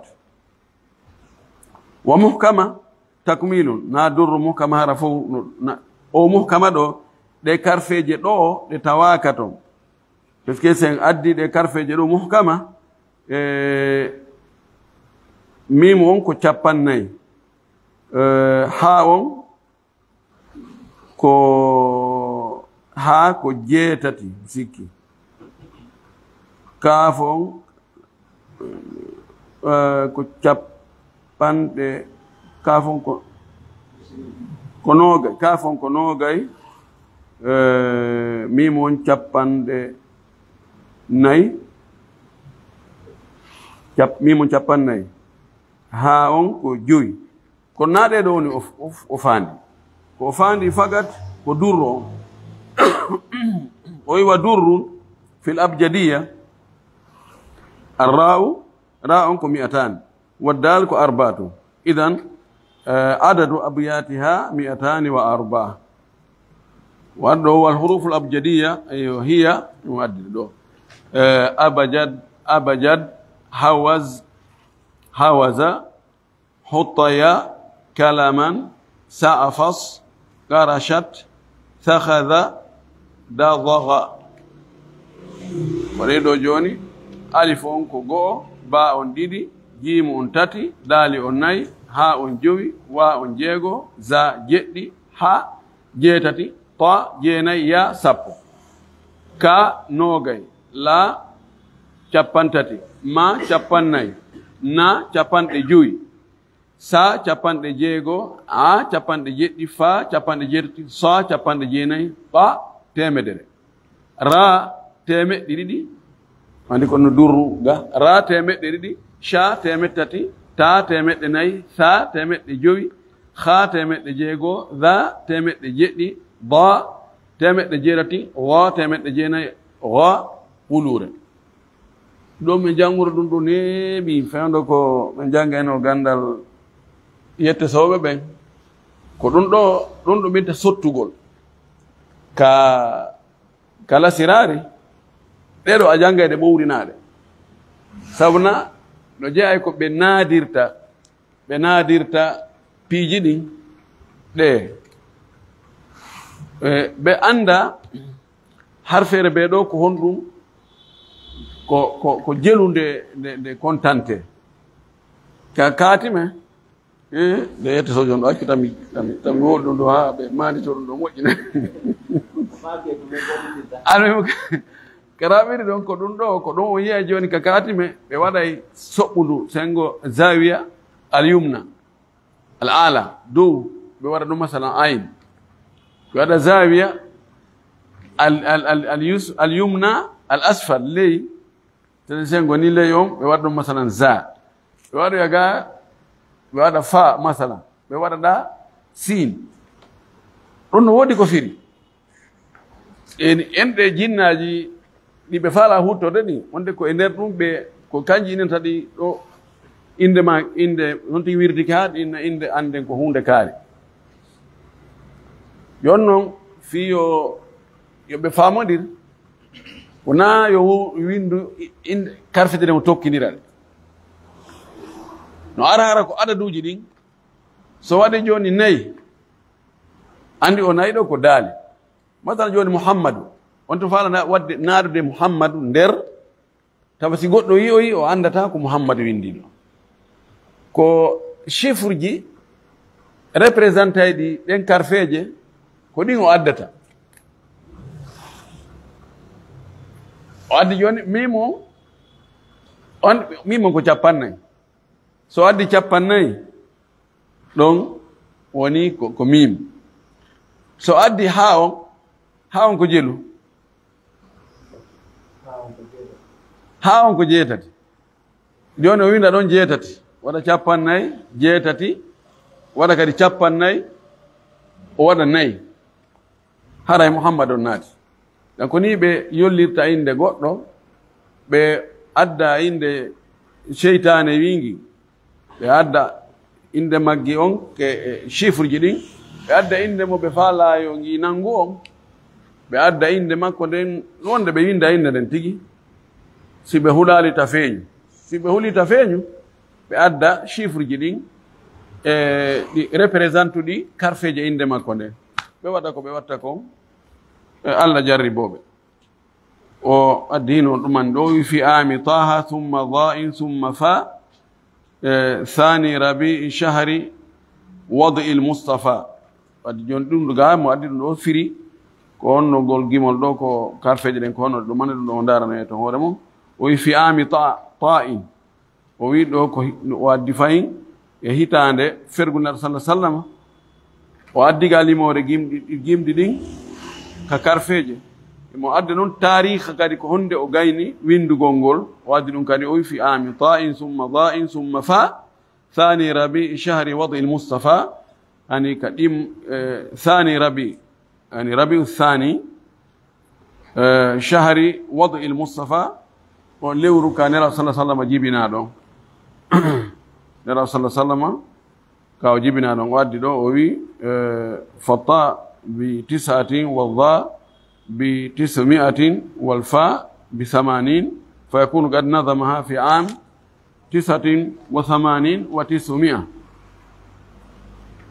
Wa muhkama takmilun, na durru muhkama hara fof, no, na, o muhkama ɗo, ɗe karfeeje ɗo, ɗe tawaaka toon. Parce que sen addi ɗe karfeeje ɗo muhkama, e, miimu on ko cappannayi, e, haa on, ko haa ko jeetati sikki. Kaaf on, eh, ko cappanɗe, kaaf on ko, ko noogay, kaaf on ko noogay, eh, miim on cappanɗe nayi, cap-, miim on cappannayi, haa on ko jowi. Kono na ɗee ɗoo woni o, o, o faandi. Ko o faandi fakat ko durru on. O iwa durrun fil abjadiya. Arra'u, ra on ko mi'atan. Waddal ko arbaatun. Idan, eh, adadu abyatiha mi'atani wa arba. Waɗɗo wal huruful abjadiya, ayo, hiya, ɗum addi ɗo. Eh, abajad, abajad, hawaz, hawaza, huttaya, kalaman, sa'afas, qarashat, thakhadha, dadagha. Ko ɗee ɗoo jooni, alif on ko go'o, baa on ɗiɗi, jiimu on tati, daali on nayi, haa on jowi, waa on jeego, za jeɗɗi, ha jeetati, ta jeenayi, ya sappo. Ka noogay, la cappanɗe tati, ma cappannayi, na cappanɗe jowi, sa cappanɗe jeego, a cappanɗe jeɗɗi, fa cappanɗe jeetati, sa cappanɗe jeenayi, ta teemedere. Ra teemeɗɗe ɗiɗi, anndi ko no durru ga. Ra teemeɗɗe ɗiɗi, ca teemeɗɗe tati, ta teemeɗɗe nayi, tha teemeɗɗe jowi, Xa teemeɗɗe jeego, za teemeɗɗe jeɗɗi, ba teemeɗɗe jeetati, wa teemeɗɗe jeenayi, wa wuluure. Ɗum min janngoro ɗum ɗo neeɓi fewndo ko ɓe njanngayno ganndal yette sooɓe ɓen. Ko ɗum ɗo, ɗum ɗo ɓinta sottugol ka, ka lasiraari, ɗee ɗo a janngay ɗe ɓowrinaaɗe. Sabuna no jeyaa e ko ɓe naadirta, ɓe naadirta piiji ɗin ɗe, e, ɓe annda harfeere ɓe ɗo ko honɗum, ko, ko, ko jelu nde, nde, nde kontante. Ka kaati men, e, nde yette sojon ɗo accu tami, tami, tami woɗi ɗum ɗo haa ɓe maandito ɗum ɗo moƴƴina. Almem, ka raɓiri ɗon ko ɗum ɗo, ko ɗum on yiya jooni ka kaati men, ɓe waɗay soɓɓundu, sengo zawiya al yumna. Al ala, dow, ɓe waɗa ɗum masalan ayn. Ɓe waɗa zawiya al, al, al, al, yus, al yumna, al asfal, ley. Tene sengo ni ley on, ɓe waɗa ɗum masalan za. Ɓe waɗa ga, ɓe waɗa fa masalan. Ɓe waɗa ɗa sin. Ɗum no woodi ko firi. En, en ɗe jinnaaji ɗi ɓe faala huuttorde ɗi, wonde ko e nder ɗum ɓe, ko kanji inen tadi ɗo innde ma, innde, non tigi wirdike haa ɗi inna innde annden ko huunde kaari. Yon non, fii yo, yo ɓe faamondir, wonaa yo wu-, winndu i-, innde karfetere mo tokkindira ɗe. No ara hara ko adaduuji ɗin, so waɗi jooni nayi, anndi o nayi ɗo ko daali. Masal jooni Muhammadu, on to faala na-, waɗde naadude Muhammadu nder, tawa si goɗɗo yi'oyi, o anndata ko Muhammadu winndi ɗo. Ko chiffreji representayɗi ɗen karfeeje, ko ɗin o addata. O addi jooni miimo, on, miimo ko cappannayi. So addi cappannayi, ɗon woni ko, ko miim. So addi haa on, haa on ko jelu. Haa on ko jeetati. Jooni o winda ɗon jeetati. Waɗa cappannayi, jeetati. Waɗa kadi cappannayi, o waɗa nayi. Haray Muhammad on naati. Donc, ko nii ɓe yollirta innde goɗɗo, ɓe adda innde seytaane wiingi, ɓe adda innde maggi on, ke, e, chiffreji ɗin, ɓe adda innde mo ɓe faalaa yo ngi nanngu on, ɓe adda innde makko nden, wonde ɓe winnda innde nden tigi, si ɓe hulaali ta feeñu. Si ɓe huli ta feeñu, ɓe adda chiffreji ɗin, e, ɗi représentuɗi karfeeje innde makko nden. Ɓe waɗa ko ɓe watta kon, e, Allah jarribooɓe. O addi hino ɗuman ɗo, wi fi aami Taaha, summa Daa'in, summa Faa, e, Saani Rabi'i Shahri Wad'il Mustafa. Wadde jooni ɗum ɗo gaa mo addi ɗum ɗo firi, ko honno ngol gimol ɗo, ko karfeeje ɗen, ko honno ɗum mane ɗum ɗo o ndaaranoye to hoore mum. O wi fi aami Ta-, Taa'in. O wi ɗo ko hi-, o addi fayin e hitaande fergu Nulaaɗo sallallaahu alayhi wa sallam. O addi ga limoore gimɗi, gimɗi ɗin ka karfeeje. Mo adda noon taariika kadi ko honde o gayni winndugol ngol. O addi ɗum kadi o wi fi aami Taa'in summa Daa'in summa Faa. Saani Rabi'i shahri Wad'il Mustafa. Ani ka ɗim, eh, Saani Rabi, ani Rabi'u Saani, eh, shahri Wad'il Mustafa, o lewru ka Nelaaɗo sallallaahu alayhi wa sallam jibinaa ɗon. Nelaaɗo sallallaahu alayhi wa sallam ka o jibinaa ɗon, o addi ɗo, o wi, eh, fa ta bi tis'atin wa dha bi tis'mi'atin wal fa bi thamanin, fa yakunu qad nadhamaha fi am تسعة وثمانين وتسعمائة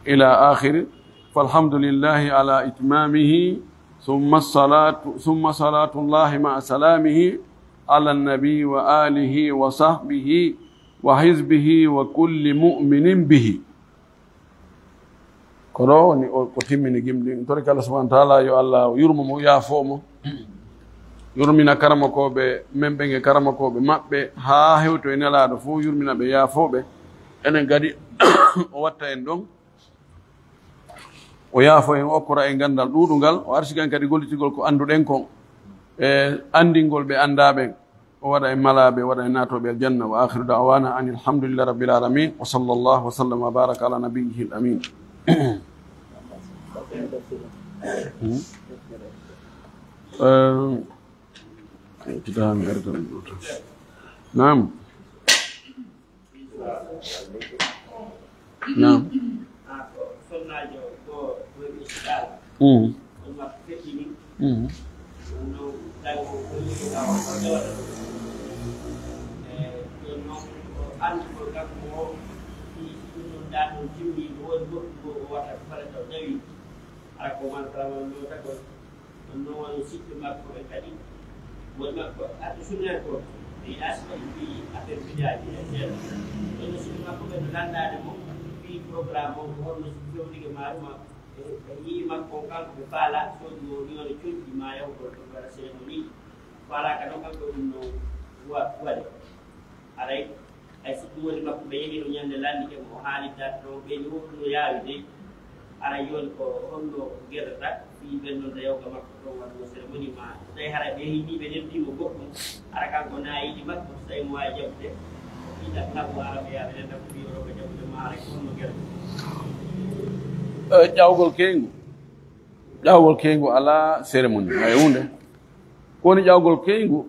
إلى آخر. فالحمد لله على إتمامه، ثم الصلاة، ثم صلاة الله مع سلامه على النبي وآله وصحبه وحزبه وكل مؤمن به. Ko ɗo woni o, ko timmini gimɗi. En torike Allah subhanahu wa taala, yo Allah yurmo mo, yaafo mo, yurmina karamokooɓe men ɓen e karamokooɓe maɓɓe, haa hewto e Nelaaɗo fof, yurmina ɓe, yaafo ɓe. Enen kadi, o watta en ɗon, o yaafo en, o okkora en ganndal ɗuuɗungal, o arsika en kadi gollitigol ko annduɗen kon, e anndingol ɓe anndaa ɓen. O waɗa en malaaɓe, o waɗa en naatooɓe aljanna. Wa akhiru da'wana anil hamdulillahi rabbil alamin. Wa sallallahu wa sallam wa baraka ala nabiyyihil amin. Hmm? Eh, kita mi arta ɗum ɗo tan. Naam. Naam. Mm. Mm. Ɗum noon wano siɗɓe makko ɓen kadi, woni makko, arɓe sunnankooɓe, ɓe yiɗaa si waɗi mbiyi affaire bidaaji e seeɗa. Ɗum no siɗɓe makko ɓen no lanndaade mo, mbiyi programme o ko honno, si fewndike maaruma, e, e yi'i makko on, kanko ɓe faala, soodi mo ni wano conci ma yawtol to mbaɗa cérémonie. Faalaaka noon kanko ɗum no wa-, waɗe. Aray, hay so ɗum woni makko, ɓe yehino ñande lanndike mo, o haali date ɗo, ɓe ni wonno yaawi de. Aray, jooni ko honno gerata fii ɓen non rewga makko ɗon waɗugo cérémonie ma? So tawi hara ɓe yehii ni, ɓe neldii mo goɗɗum, hara kanko na yiɗi makko, so tawi mo waawi jaɓude, o yiɗa kala mo ara ɓe yaa ɓe nenda ko fii o ɗo ko jaɓude ma, hara ko honno gerata? Eh, ƴawgol keyngu. Ƴawgol keyngu alaa cérémonie, hay huunde. Ko woni ƴawgol keyngu,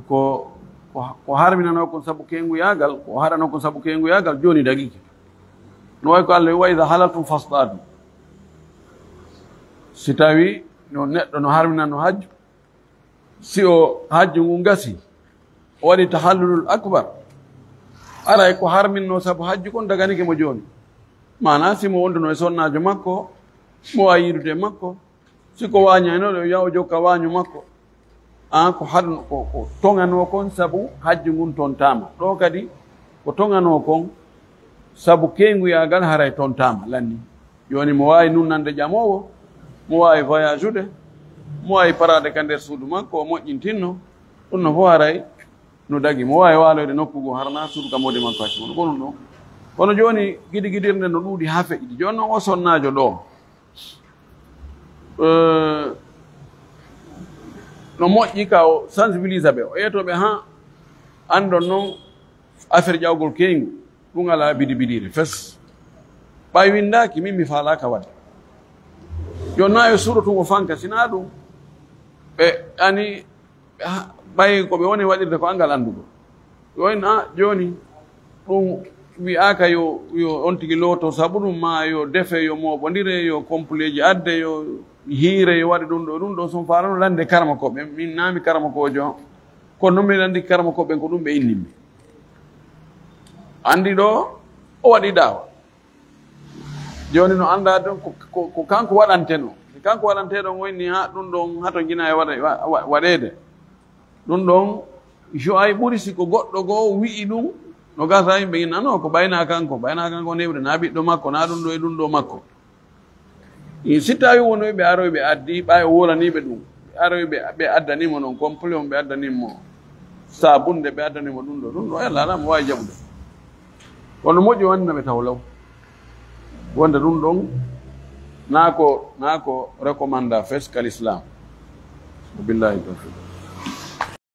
ko, ko, ko harminanoo kon sabu keyngu yaagal, ko haɗanoo kon sabu keyngu yaagal, jooni dagike. No wayi ko Allah wi, "Wa iza halaltum fastadu." Si tawi no neɗɗo no harminanno hajju, si o hajju ngun gasi, o waɗi tahallulul akbar, aray ko harminno sabu hajju kon daganike mo jooni. Maanaa si mo wonduno e sonnaajo makko, mo waawi yiidude e makko, si ko waañaynooɗo, yo yaw jokka waañu makko. Aan ko haɗno, ko, ko toŋanoo kon sabu hajju ngun tontaama. Ɗo kadi ko toŋanoo kon sabu keynguyaagal haray tontaama, lanni. Jooni mo waawi nunnande ƴamoowo, mo waawi voyage ude, mo waawi paraade ka nder suudu makko, o moƴƴintinno. Ɗum no fof haray no dagi. Mo waawi waaloyde nokku goo, hara na suudu ka mboodi makko hacci kono, ko ɗum ɗon. Kono jooni gidigidirnde no ɗuuɗi haa feƴƴi. Jooni noon o sonnaajo ɗo, eh, no moƴƴi ka o sensibilisa ɓe, o yeto ɓe haa anndon noon affaire ƴawgol keyngu, ɗum alaa bidibidiire fes. Ɓay winndaaki, min mi faalaaka waɗde. Jooni na yo suuɗo tun o fanka, si na ɗum, ɓe ani, ha, ɓay ko ɓe woni waɗirde ko anngal anndugol. Yo en, a, jooni, ɗum wi'aaka yo, yo on tigi looto sabu ɗum, ma yo defe, yo mooɓondire, yo kompuleeji adde, yo hiire, yo waɗe ɗum ɗo, ɗum ɗo, so on faalano lande karamokooɓe, min na mi karamokoojo, kono noon mi landi karamokooɓe ɓen ko ɗum ɓe inni mi. Anndi ɗo, o waɗi daawa. Jooni no anndaa ɗon ko, ko, ko kanko waɗantenoo. Si kanko waɗanteeɗo on woni haa ɗum ɗon hato jina e waɗa-, wa-, wa-, waɗeede. Ɗum ɗon, Jo'ay ɓuri si ko goɗɗo goo wi'i ɗum, no gasa yimɓe innanoo ko ɓayna kanko, ɓayna kanko newde, na ɓiɗɗo makko, na ɗum ɗo e ɗum ɗo makko. E si tawi wonoy ɓe aroy ɓe addi, ɓay o wolanii ɓe ɗum. Ɓe aroy ɓe, ɓe addanii mo noon, complet on ɓe addanii mo. Saabunde ɓe addanii mo ɗum ɗo, ɗum ɗo, yalla alaa mo waawi jaɓude. Kono moƴƴi wonde ɓe taw law. Wonde ɗum ɗon, naa ko, naa ko recommanda fes ka l'islam. Billahi tawfiq.